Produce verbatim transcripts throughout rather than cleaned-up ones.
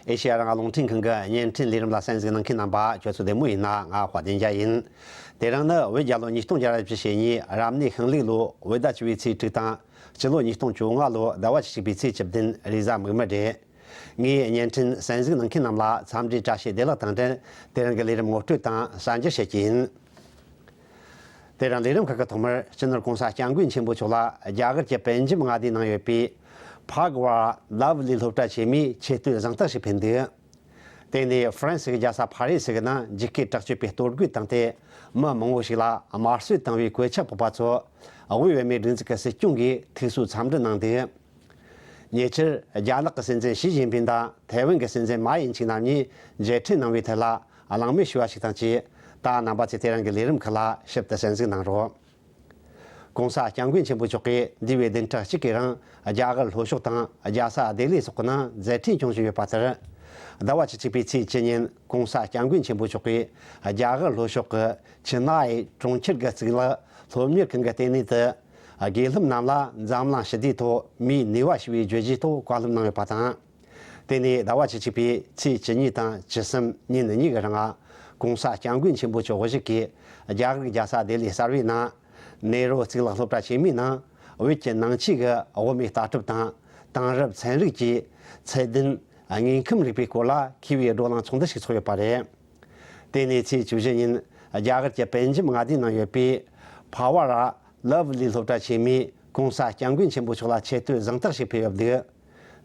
ཨེ་ཤེ་ཡ་རང་དབང་རླུང་འཕྲིན་ཁང་གི་བརྙན་འཕྲིན་ལས་རིམ་ལ་གསན་གཟིགས་གནང་མཁན་རྣམ་པ་ཁྱོད་ཚོ་བདེ་མོ་ཡིན་ན། ང་དཔལ་ལྡན་རྒྱལ་ཡིན། དེ་རིང་ནི་བོད་རྒྱལ་ལོ་ཉིས་སྟོང་བརྒྱ་ར་བཞི་བཅུ་ཞེ་གཉིས་རབ་གནས་ཤིང་ལུག་ལོ་བོད་ཟླ་བཅུ་པའི་ཚེས་དྲུག་དང་། སྤྱི་ལོ་ཉིས་སྟོང་བཅོ་ལྔ་ལོ་ཟླ་བ་བཅུ་གཅིག་པའི་ཚེས་བཅུ་བདུན་རེས་གཟའ་མིག་དམར་རེད། ངས་བརྙན་འཕྲིན་གསན་གཟིགས་གནང་མཁན་རྣམས་ལ་འཚམས་འདྲི་བཀྲ་ཤིས་བདེ་ལེགས་དང་འབྲེལ། དེ་རིང་གི་ལས་རིམ་ངོ་སྤྲོད་དང་གསར་འགྱུར་བཤད་ཀྱི་ཡིན། དེ་རིང་ལས་རིམ་ཁག་གི་ཐོག་མར་སྤྱི་ནོར་༸གོང་ས་༸སྐྱབས་མགོན་ཆེན་པོ་མཆོག་ལ་རྒྱ་གར་གྱི་པན་ཇབ་མངའ་སྡེའི་ནང་ཡོད་པའི་ཕག་ཝར་ལབ་ལི་སློབ་གྲྭ་ཆེན་མོས་ཆེ་བསྟོད་གཟེངས་རྟགས་ཤིག་ཕུལ་འདུག་དེ་ནས་ཧྥ་རན་སི་གི་རྒྱལ་ས་ཕ་རི་སི་གི་ནང་འཇིགས་སྐུལ་དྲག་སྤྱོད་པས་གཏོར་རྒོལ་བཏང་སྟེ། མི་མང་བོ་ཞིག་ལ་དམར་གསོད་བཏང་བའི་གོད་ཆག་ཕོག་པ་ཚོ། དབུས་བོད་མིའི་སྒྲིག་འཛུགས་ཀྱི་སྲིད་སྐྱོང་གིས་ཐུགས་གསོའི་འཚམས་འདྲི་གནང་འདུག་ཉེ་ཆར། རྒྱ་ནག་གི་སྲིད་འཛིན་ཞི་ཅིན་ཕིང་དང་ཐའེ་ཝན་གྱི་སྲིད་འཛིན་མཱ་ཡིན་ཆིང་རྣམ་གཉིས་མཇལ་འཕྲད་གནང་བའི་ཐད་ལ་གླེང་མོལ་ཞུས་པ་ཞིག་དང་བཅས། ད་རྣམ་པ་ཚོས་དེ་རིང་གི་ལས་རིམ་ཁག་ལ་ཞིབ་ཏུ་གསན་གཟིགས་གནང་རོགས། ༸གོང་ས་༸སྐྱབས་མགོན་ཆེན་པོ་མཆོག་གིས་འདས་པའི་བདུན་ཕྲག་གཅིག་གི་རིང་རྒྱ་གར་ལྷོ་ཕྱོགས་དང་རྒྱལ་ས་ལྡི་ལི་སོགས་ཀྱི་ནང་མཛད་འཕྲིན་སྐྱོང་བཞིན་ཡོད་པ་ལྟར། ཟླ་བ་བཅུ་གཅིག་པའི་ཚེས་བཅུ་ཉིན་༸གོང་ས་༸སྐྱབས་མགོན་ཆེན་པོ་མཆོག་གིས་རྒྱ་གར་ལྷོ་ཕྱོགས་ཀྱི་ཆི་ན་ཡི་གྲོང་ཁྱེར་གྱི་གཙུག་ལག་སློབ་གཉེར་ཁང་གི་ལྟེ་གནས་དུ། དགེ་སློབ་རྣམས་ལ་འཛམ་གླིང་ཞི་བདེའི་ཐོག་མིའི་ནུས་པ་ཞེས་པའི་བརྗོད་གཞིའི་ཐོག་བཀའ་སློབ་གནང་ཡོད་པ་དང་། དེ་ནས་ཟླ་བ་བཅུ་གཅིག་པའི་ཚེས་བཅུ་གཉིས་དང་བཅུ་གསུམ་ཉིན་གཉིས་ཀྱི་རིང་༸གོང་ས་༸སྐྱབས་མགོན་ཆེན་པོ་མཆོག་དབུ་བཞུགས་ཀྱིས་རྒྱ་གར་རྒྱལ་ས་ལྡི་ལི་གསར་པའི་ནང་། ནེ་རོ་གཙུག་ལག་སློབ་གྲྭ་ཆེན་མོའི་ནང་བོད་ཀྱི་ནང་ཆོས་ཀྱི་དབུ་མའི་ལྟ་གྲུབ་དང་། དེང་རབས་ཚན་རིག་བཅས་ཚད་ལྡན་དངོས་ཁམས་རིག་པའི་སྐོར་ལ་མཁས་པའི་བགྲོ་གླེང་ཚོགས་འདུ་ཞིག་ཚོགས་ཡོད་པ་རེད། དེ་ནས་ཚེས་བཅུ་བཞི་ཉིན་རྒྱ་གར་གྱི་པན་ཇབ་མངའ་སྡེའི་ནང་ཡོད་པའི་ཕ་ཝ་ར་ལབ་ལི་སློབ་གྲྭ་ཆེན་མོས་༸གོང་ས་༸སྐྱབས་མགོན་ཆེན་པོ་མཆོག་ལ་ཆེ་བསྟོད་གཟེངས་རྟགས་ཤིག་ཕུལ་ཡོད་འདུག་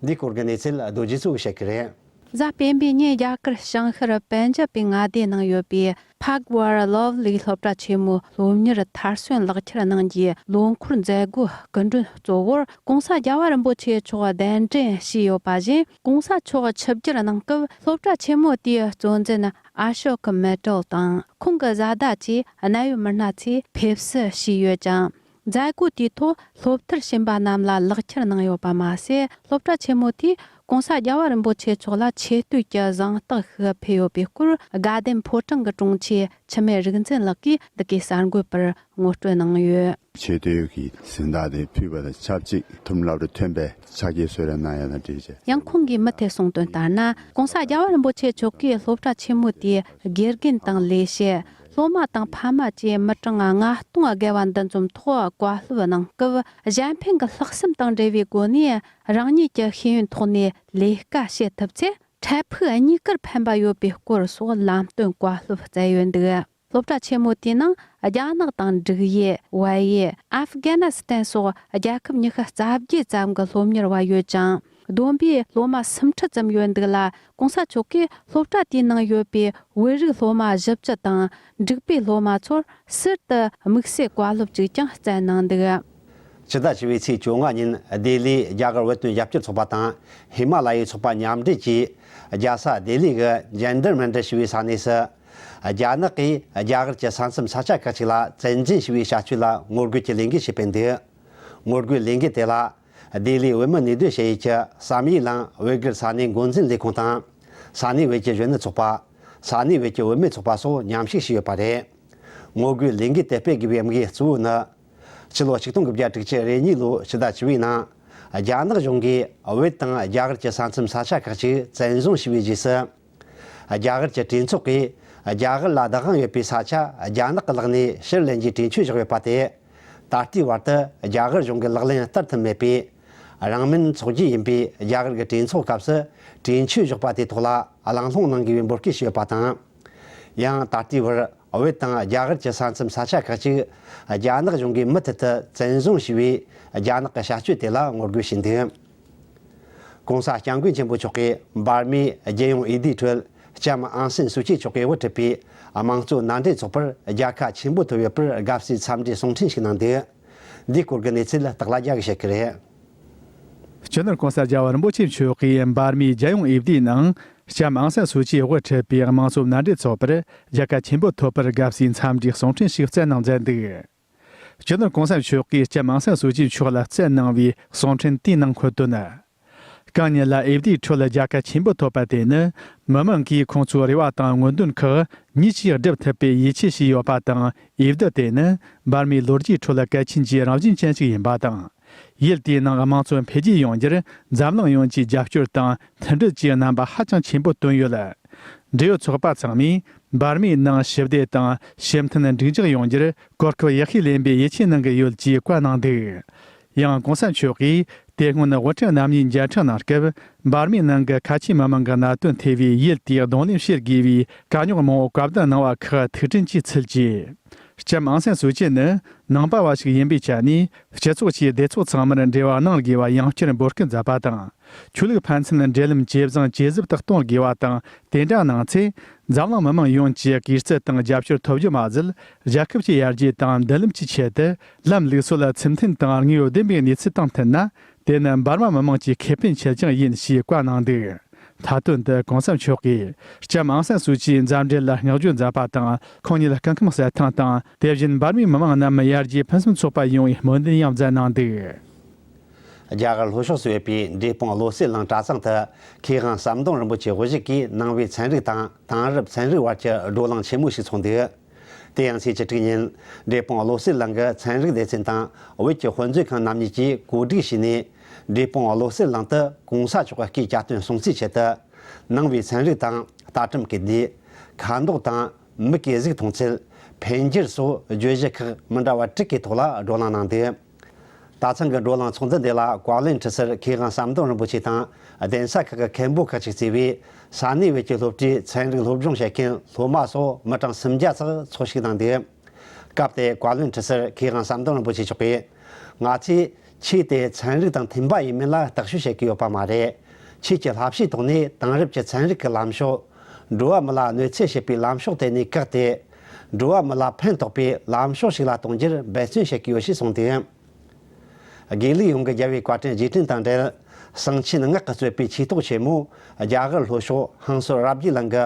འདིའི་སྐོར་གྱི་གནས་ཚུལ་རྡོ་རྗེ་མཚོ་བཤད་ཀྱི་རེད། གཟའ་སྤེན་པའི་ཉིན་རྒྱ་གར་བྱང་ཤར་པན་ཇབ་པའི་མངའ་སྡེའི་ནང་ཡོད་པའི་ཕག་ཝར་ལོབ་ལི་སློབ་གྲྭ་ཆེན་མོའི་སློབ་གཉེར་མཐར་སོན་ལག་ཁྱེར་གནང་རྒྱུའི་ལོ་འཁོར་མཛད་སྒོའི་སྐུ་མགྲོན་གཙོ་བོར་༸གོང་ས་རྒྱལ་བ་རིན་པོ་ཆེ་མཆོག་གདན་འདྲེན་བྱས་ཡོད་པ་བཞིན། ༸གོང་ས་མཆོག་ཆིབས་བསྒྱུར་གནང་སྐབས་སློབ་གྲྭ་ཆེན་མོ་དེའི་གཙོ་འཛིན་ཨ་ཤོ་ཀི་མེ་ཏོལ་དང་ཁོང་གི་བཟའ་ཟླ་བཅས་གནད་ཡོད་མི་སྣ་ཚོས་ཕེབས་བསུ་བྱས་ཡོད་ཅིང་། མཛད་སྒོ་དེའི་ཐོག་སློབ་མཐར་ཕྱིན་པ་རྣམས་ལ་ལག་ཁྱེར་གནང་ཡོད་པ་མ་ཟད། སློབ་གྲྭ་ཆེན་མོ་དེས་༸གོང་ས་རྒྱལ་བ་རིན་པོ་ཆེ་མཆོག་ལ་ཆེ་བསྟོད་ཀྱི་གཟེངས་རྟགས་ཤིག་ཕུལ་ཡོད་པའི་སྐོར། དགའ་ལྡན་ཕོ་བྲང་གི་དྲུང་ཆེ་འཆི་མེད་རིག་འཛིན་ལགས་ཀྱིས་འདི་གའི་གསར་འགོད་པར་ངོ་སྤྲོད་གནང་ཡོད། ཆེ་བསྟོད་ཀྱི་གཟེངས་རྟགས་དེ་ཕུལ་བ་དང་ཆབས་ཅིག་ཐུམ་སློབ་གྲྭ་ཐོན་པའི་ཕྱག་འཁྱེར་གསོལ་རས་གནང་ཡ་དང་འབྲེལ་བྱས། ཡང་ཁོང་གིས་མུ་མཐུད་གསུངས་དོན་ལྟར་ན། ༸གོང་ས་རྒྱལ་བ་རིན་པོ་ཆེ་མཆོག་གིས་སློབ་གྲྭ་ཆེན་མོ་དེའི་དགེ་རྒན་དང་ལས་བྱེད། སློབ་མ་དང་ཕ་མ་བཅས་མི་གྲངས་ལྔ་སྟོང་བརྒལ་བ་འདུ་འཛོམས་ཐོག་བཀའ་སློབ་གནང་སྐབས། གཞན་ཕན་གྱི་ལྷག་བསམ་དང་འབྲེལ་བའི་སྒོ་ནས་རང་ཉིད་ཀྱི་ཤེས་ཡོན་ཐོག་ནས་ལས་ཀ་བྱེད་ཐུབ་ཚེ། འཕྲལ་ཕུགས་གཉིས་ཀར་ཕན་པ་ཡོད་པའི་སྐོར་སོགས་ལམ་སྟོན་བཀའ་སློབ་སྩལ་ཡོད་འདུག་སློབ་གྲྭ་ཆེན་མོ་དེའི་ནང་རྒྱ་ནག་དང་འབྲུག་ཡུལ། བལ་ཡུལ། ཨབ་གྷ་ནི་སི་ཐན་སོགས་རྒྱལ་ཁབ་ཉི་ཤུ་རྩ་བརྒྱད་ཙམ་གྱི་སློབ་གཉེར་བ་ཡོད་ཅིང་། བསྡོམས་པས་སློབ་མ་སུམ་ཁྲི་ཙམ་ཡོད་འདུག་ལ། ༸གོང་ས་མཆོག་གིས་སློབ་གྲྭ་དེའི་ནང་ཡོད་པའི་བོད་རིགས་སློབ་མ་བཞི་བཅུ་དང་འབྲུག་པའི་སློབ་མ་ཚོར་ཟུར་དུ་དམིགས་བསལ་བཀའ་སློབ་ཅིག་ཀྱང་སྩལ་གནང་འདུག་ཕྱི་ཟླ་བཅུ་པའི་ཚེས་བཅོ་ལྔ་ཉིན་ལྡི་ལིའི་རྒྱ་གར་བོད་དོན་རྒྱབ་སྐྱོར་ཚོགས་པ་དང་ཧི་མ་ལ་ཡའི་ཚོགས་པ་མཉམ་འབྲེལ་གྱིས། རྒྱལ་ས་ལྡི་ལི་གི་ཇན་ཏར་མན་ཏར་ཞེས་པའི་ས་གནས་སུ། རྒྱ་ནག་གིས་རྒྱ་གར་གྱི་ས་མཚམས་ས་ཆ་ཁག་ཅིག་ལ་བཙན་འཛུལ་བྱས་པའི་བྱ་སྤྱོད་ལ་ངོ་རྒོལ་གྱི་ལས་འགུལ་ཞིག་སྤེལ་འདུག་ངོ་རྒོལ་ལས་འགུལ་དེ་ལ། ལྡི་ལིའི་བོད་མི་གནས་སྡོད་བྱེད་ཡུལ་གྱི་བསམ་ཡས་གླིང་བོད་སྒེར་ས་གནས་འགོ་འཛིན་ལས་ཁུངས་དང་། ས་གནས་བོད་ཀྱི་གཞོན་ནུ་ཚོགས་པ། ས་གནས་བོད་ཀྱི་བུད་མེད་ཚོགས་པ་སོགས་མཉམ་ཞུགས་བྱས་ཡོད་པ་རེད། ངོ་རྒོལ་ལས་འགུལ་དེ་སྤེལ་དགོས་པའི་དམིགས་ཡུལ་གཙོ་བོ་ནི། ཕྱི་ལོ་ཆིག་སྟོང་དགུ་བརྒྱ་དྲུག་ཅུ་རེ་གཉིས་ལོའི་ཕྱི་ཟླ་བཅུ་པའི་ནང་། རྒྱ་ནག་གཞུང་གིས་བོད་དང་རྒྱ་གར་གྱི་ས་མཚམས་ས་ཆ་ཁག་ཅིག་བཙན་བཟུང་བྱས་པའི་རྗེས་སུ། རྒྱ་གར་གྱི་གྲོས་ཚོགས་ཀྱིས་རྒྱ་གར་ལ་བདག་དབང་ཡོད་པའི་ས་ཆ་རྒྱ་ནག་གི་ལག་ནས་ཕྱིར་ལེན་རྒྱུའི་གྲོས་ཆོད་བཞག་ཡོད་པ་དེ། ད་ལྟའི་བར་དུ་རྒྱ་གར་གཞུང་གིས་ལག་ལེན་བསྟར་ཐུབ་མེད་པས། རང་མོས་ཚོགས་རྒྱུ་ཡིན་པའི་རྒྱ་གར་གྱི་གྲོས་ཚོགས་སྐབས་སུ་གྲོས་ཆོད་བཞག་པ་དེ་ཐོག་ལ་གླེང་སློང་གནང་དགོས་པའི་འབོད་སྐུལ་ཞུས་ཡོད་པ་དང་། ཡང་ད་ལྟའི་བར་བོད་དང་རྒྱ་གར་གྱི་ས་མཚམས་ས་ཆ་ཁག་ཅིག་རྒྱ་ནག་གཞུང་གིས་མུ་མཐུད་དུ་བཙན་བཟུང་བྱས་པའི་རྒྱ་ནག་གི་བྱ་སྤྱོད་དེ་ལ་ངོ་རྒོལ་བྱས་འདུག ༸གོང་ས་༸སྐྱབས་མགོན་ཆེན་པོ་མཆོག་གིས་འབར་མའི་རྒྱལ་ཡོངས་འོས་བསྡུའི་ཁྲོད་ལྕམ་ཨང་སན་སུའུ་ཅི་མཆོག་གིས་དབུ་ཁྲིད་པའི་དམངས་གཙོ་མནའ་འབྲེལ་ཚོགས་པར་རྒྱལ་ཁ་ཆེན་པོ་ཐོབ་ཡོད་པར་དགའ་བསུའི་འཚམས་འདྲིའི་གསུང་འཕྲིན་ཞིག་གནང་འདུག་འདིའི་སྐོར་གྱི་གནས་ཚུལ་སྟག་ལྷ་རྒྱལ་གྱིས་བཤད་ཀྱི་རེད། སྤྱི་ནོར་༸གོང་ས་རྒྱལ་བ་རིན་པོ་ཆེ་མཆོག་གིས་འབར་མའི་རྒྱལ་ཡོངས་འོས་བསྡུའི་ནང་ལྕམ་ཨང་སན་སུའུ་ཅིས་དབུ་ཁྲིད་པའི་དམངས་གཙོ་མནའ་འབྲེལ་ཚོགས་པར་རྒྱལ་ཁ་ཆེན་པོ་ཐོབ་པར་དགའ་བསུའི་འཚམས་འདྲིའི་གསུང་འཕྲིན་ཞིག་བསྩལ་གནང་མཛད་འདུག་སྤྱི་ནོར་༸གོང་ས་མཆོག་གིས་ལྕམ་ཨང་སན་སུའུ་ཅི་མཆོག་ལ་བསྩལ་གནང་བའི་གསུང་འཕྲིན་དེའི་ནང་འཁོད་དོན། གང་ཉིད་ལ་འོས་བསྡུའི་ཁྲོད་རྒྱལ་ཁ་ཆེན་པོ་ཐོབ་པ་དེ་ནི། མི་དམངས་ཀྱིས་ཁོང་ཚོའི་རེ་བ་དང་དངོས་འདུན་ཁག་ཉིད་ཀྱིས་བསྒྲུབ་ཐུབ་པའི་ཡིད་ཆེས་བྱས་ཡོད་པ་དང་། འོས་བསྡུ་དེ་ནི་འབར་མའི་ལོ་རྒྱུས་ཁྲོད་གལ་ཆེན་གྱི་རང་བཞིན་ཅན་ཞིག་ཡིན་པ་དང་ ཡུལ་དེའི་ནང་དམངས་གཙོ་འཕེལ་རྒྱས་ཡོང་རྒྱུར་འཛམ་གླིང་ཡོངས་ཀྱི་རྒྱབ་སྐྱོར་དང་མཐུན་སྒྲིལ་གྱི་རྣམ་པ་ཧ་ཅང་ཆེན་པོ་བཏོན་ཡོད། འབྲེལ་ཡོད་ཚོགས་པ་ཚང་མས་འབར་མའི་ནང་ཞི་བདེ་དང་ཞི་མཐུན་འགྲིག་འཇགས་ཡོང་རྒྱུར་གོ་སྐབས་ཡག་ཤོས་ལེན་པའི་ཡིད་ཆེས་གནང་གི་ཡོད་ཅེས་བཀའ་གནང་འདུག། ཡང་གོང་ས་མཆོག་གིས་དེ་སྔོན་དབུ་ཁྲིད་རྣམ་གཉིས་མཇལ་འཕྲད་གནང་སྐབས། འབར་མའི་ནང་གི་ཁ་ཆེའི་མི་མང་གི་གནད་དོན་ཐེ་བའི་ཡུལ་དེའི་གདོང་ལེན་བྱེད་དགོས་པའི་དཀའ་རྙོག་མང་པོ་བཀའ་བསྡུར་གནང་བ་ཁག་ཐུགས་དྲན་གྱིས་ཚུལ་གྱིས། ལྕམ་ཨང་སན་སུའུ་ཅི་ནི་ནང་པ་བ་ཞིག་ཡིན་པའི་ཆ་ནས། སྤྱི་ཚོགས་ཀྱི་སྡེ་ཚོགས་ཚང་མར་འབྲེལ་བ་གནང་དགོས་པ་ཡང་བསྐྱར་འབོད་སྐུལ་མཛད་པ་དང་། ཆོས་ལུགས་ཕན་ཚུན་འབྲེལ་ལམ་ཇེ་བཟང་ཇེ་ཟབ་ཏུ་གཏོང་དགོས་པ་དང་། དེ་འདྲ་གནང་ཚེ། འཛམ་གླིང་མི་མང་ཡོངས་ཀྱི་གུས་བརྩི་དང་རྒྱབ་སྐྱོར་ཐོབ་རྒྱུ་མ་ཟད། རྒྱལ་ཁབ་ཀྱི་ཡར་རྒྱས་དང་མདུན་ལམ་གྱི་ཆེད་དུ་ལམ་ལུགས་སྲོལ་ལ་ཚུལ་མཐུན་དང་དངོས་ཡོད་ལྡན་པའི་གནས་ཚུལ་དང་མཐུན་ན། དེ་ནི་འབར་མ་མི་མང་གི་ཁེ་ཕན་ཆེད་ཀྱང་ཡིན་ཞེས་བཀའ་གནང་འདུག། མཐའ་དོན་དུ་གོང་ས་མཆོག་གིས་ལྕམ་ཨང་སན་སུའུ་ཅིའི་མཛའ་འབྲེལ་ལ་བསྔགས་བརྗོད་མཛད་པ་དང་། ཁོང་ཉིད་སྐུ་ཁམས་གསལ་ཐང་དང་། དེ་བཞིན་འབར་མའི་མི་མང་རྣམས་ཡར་རྒྱས་ཕུན་སུམ་ཚོགས་པ་ཡོང་བའི་སྨོན་འདུན་ཡང་མཛད་གནང་འདུག། རྒྱ་གར་ལྷོ་ཕྱོགས་སུ་ཡོད་པའི་འབྲས་སྤུངས་བློ་གསལ་གླིང་གྲྭ་ཚང་དུ། མཁས་དབང་ཟམ་གདོང་རིན་པོ་ཆེ་དབུ་བཞུགས་ཀྱིས་ནང་པའི་ཚན་རིག་དང་དེང་རབས་ཚན་རིག་དབར་གྱི་བགྲོ་གླེང་ཆེན་མོ་ཞིག་ཚོགས་འདུག། དེ་ཡང་ཚེས་བཅུ་དྲུག་ཉིན། འབྲས་སྤུངས་བློ་གསལ་གླིང་གི་ཚན་རིག་སྡེ་ཚན་དང་བོད་ཀྱི་དཔེ་མཛོད་ཁང་རྣམ་གཉིས་ཀྱིས་གོ་སྒྲིག་བྱས་ནས། འབྲས་སྤུངས་བློ་གསལ་གླིང་དུ་གོང་ས་མཆོག་གི་སྐུའི་གྱ་སྟོན་སྲུང་བརྩིའི་ཆེད་དུ། ནང་པའི་ཚན་རིག་དང་རྟ་གྲམ་གྱི་ལྡེབས། ཁ་མདོག་དང་མིག་གི་གཟུགས་མཐོང་ཚུལ། འཕེལ་འགྱུར་སོགས་བརྗོད་གཞི་ཁག་མི་འདྲ་བ་དྲུག་གི་ཐོག་ལ་བགྲོ་གླེང་གནང་འདུག། ད་ཐེངས་ཀྱི་བགྲོ་གླེང་ཚོགས་འདུ་འདི་ལ་བཀའ་བློན་ཁྲི་ཟུར་མཁས་དབང་ཟམ་གདོང་རིན་པོ་ཆེ་དང་། གདན་ས་ཁག་གི་མཁན་པོ་ཁག་ཅིག་གཙོས་པའི་ས་གནས་བོད་ཀྱི་སློབ་གྲྭའི་ཚན་རིག་སློབ་སྦྱོང་བྱེད་མཁན་སློབ་མ་སོགས་མི་གྲངས་སུམ་བརྒྱ་ཙམ་འཚོགས་ཞུགས་གནང་འདུག། སྐབས་དེར་བཀའ་བློན་ཁྲི་ཟུར་མཁས་དབང་ཟམ་གདོང་རིན་པོ་ཆེ་མཆོག་གིས། ང་ཚོས་ཆོས་དེ་ཚན་རིག་དང་མཐུན་པ་ཡིན་མིན་ལ་བརྟག་དཔྱད་བྱེད་ཀྱི་ཡོད་པ་མ་རེད། ཆོས་ཀྱི་བསླབ་བྱའི་ཐོག་ནས་དེང་རབས་ཀྱི་ཚན་རིག་གི་ལམ་ཕྱོགས། འགྲོ་བ་མི་ལ་གནོད་འཚེ་བྱེད་པའི་ལམ་ཕྱོགས་དེ་ནས་བཀག་སྟེ། འགྲོ་བ་མི་ལ་ཕན་ཐོགས་པའི་ལམ་ཕྱོགས་ཤིག་ལ་གཏོང་རྒྱུར་འབད་བརྩོན་བྱེད་ཀྱི་ཡོད་ཅེས་གསུངས་འདུག། དགེ་ལུགས་ཡོངས་ཀྱི་རྒྱལ་བའི་བཀའ་དྲིན་རྗེས་དྲན་དང་འབྲེལ། གསང་ཆེན་སྔགས་ཀྱིས་གཙོས་པའི་ཆོས་ཐོག་ཆེན་མོ་རྒྱ་གར་ལྷོ་ཕྱོགས་ཧང་སོར་རབ་རྒྱས་གླིང་གི་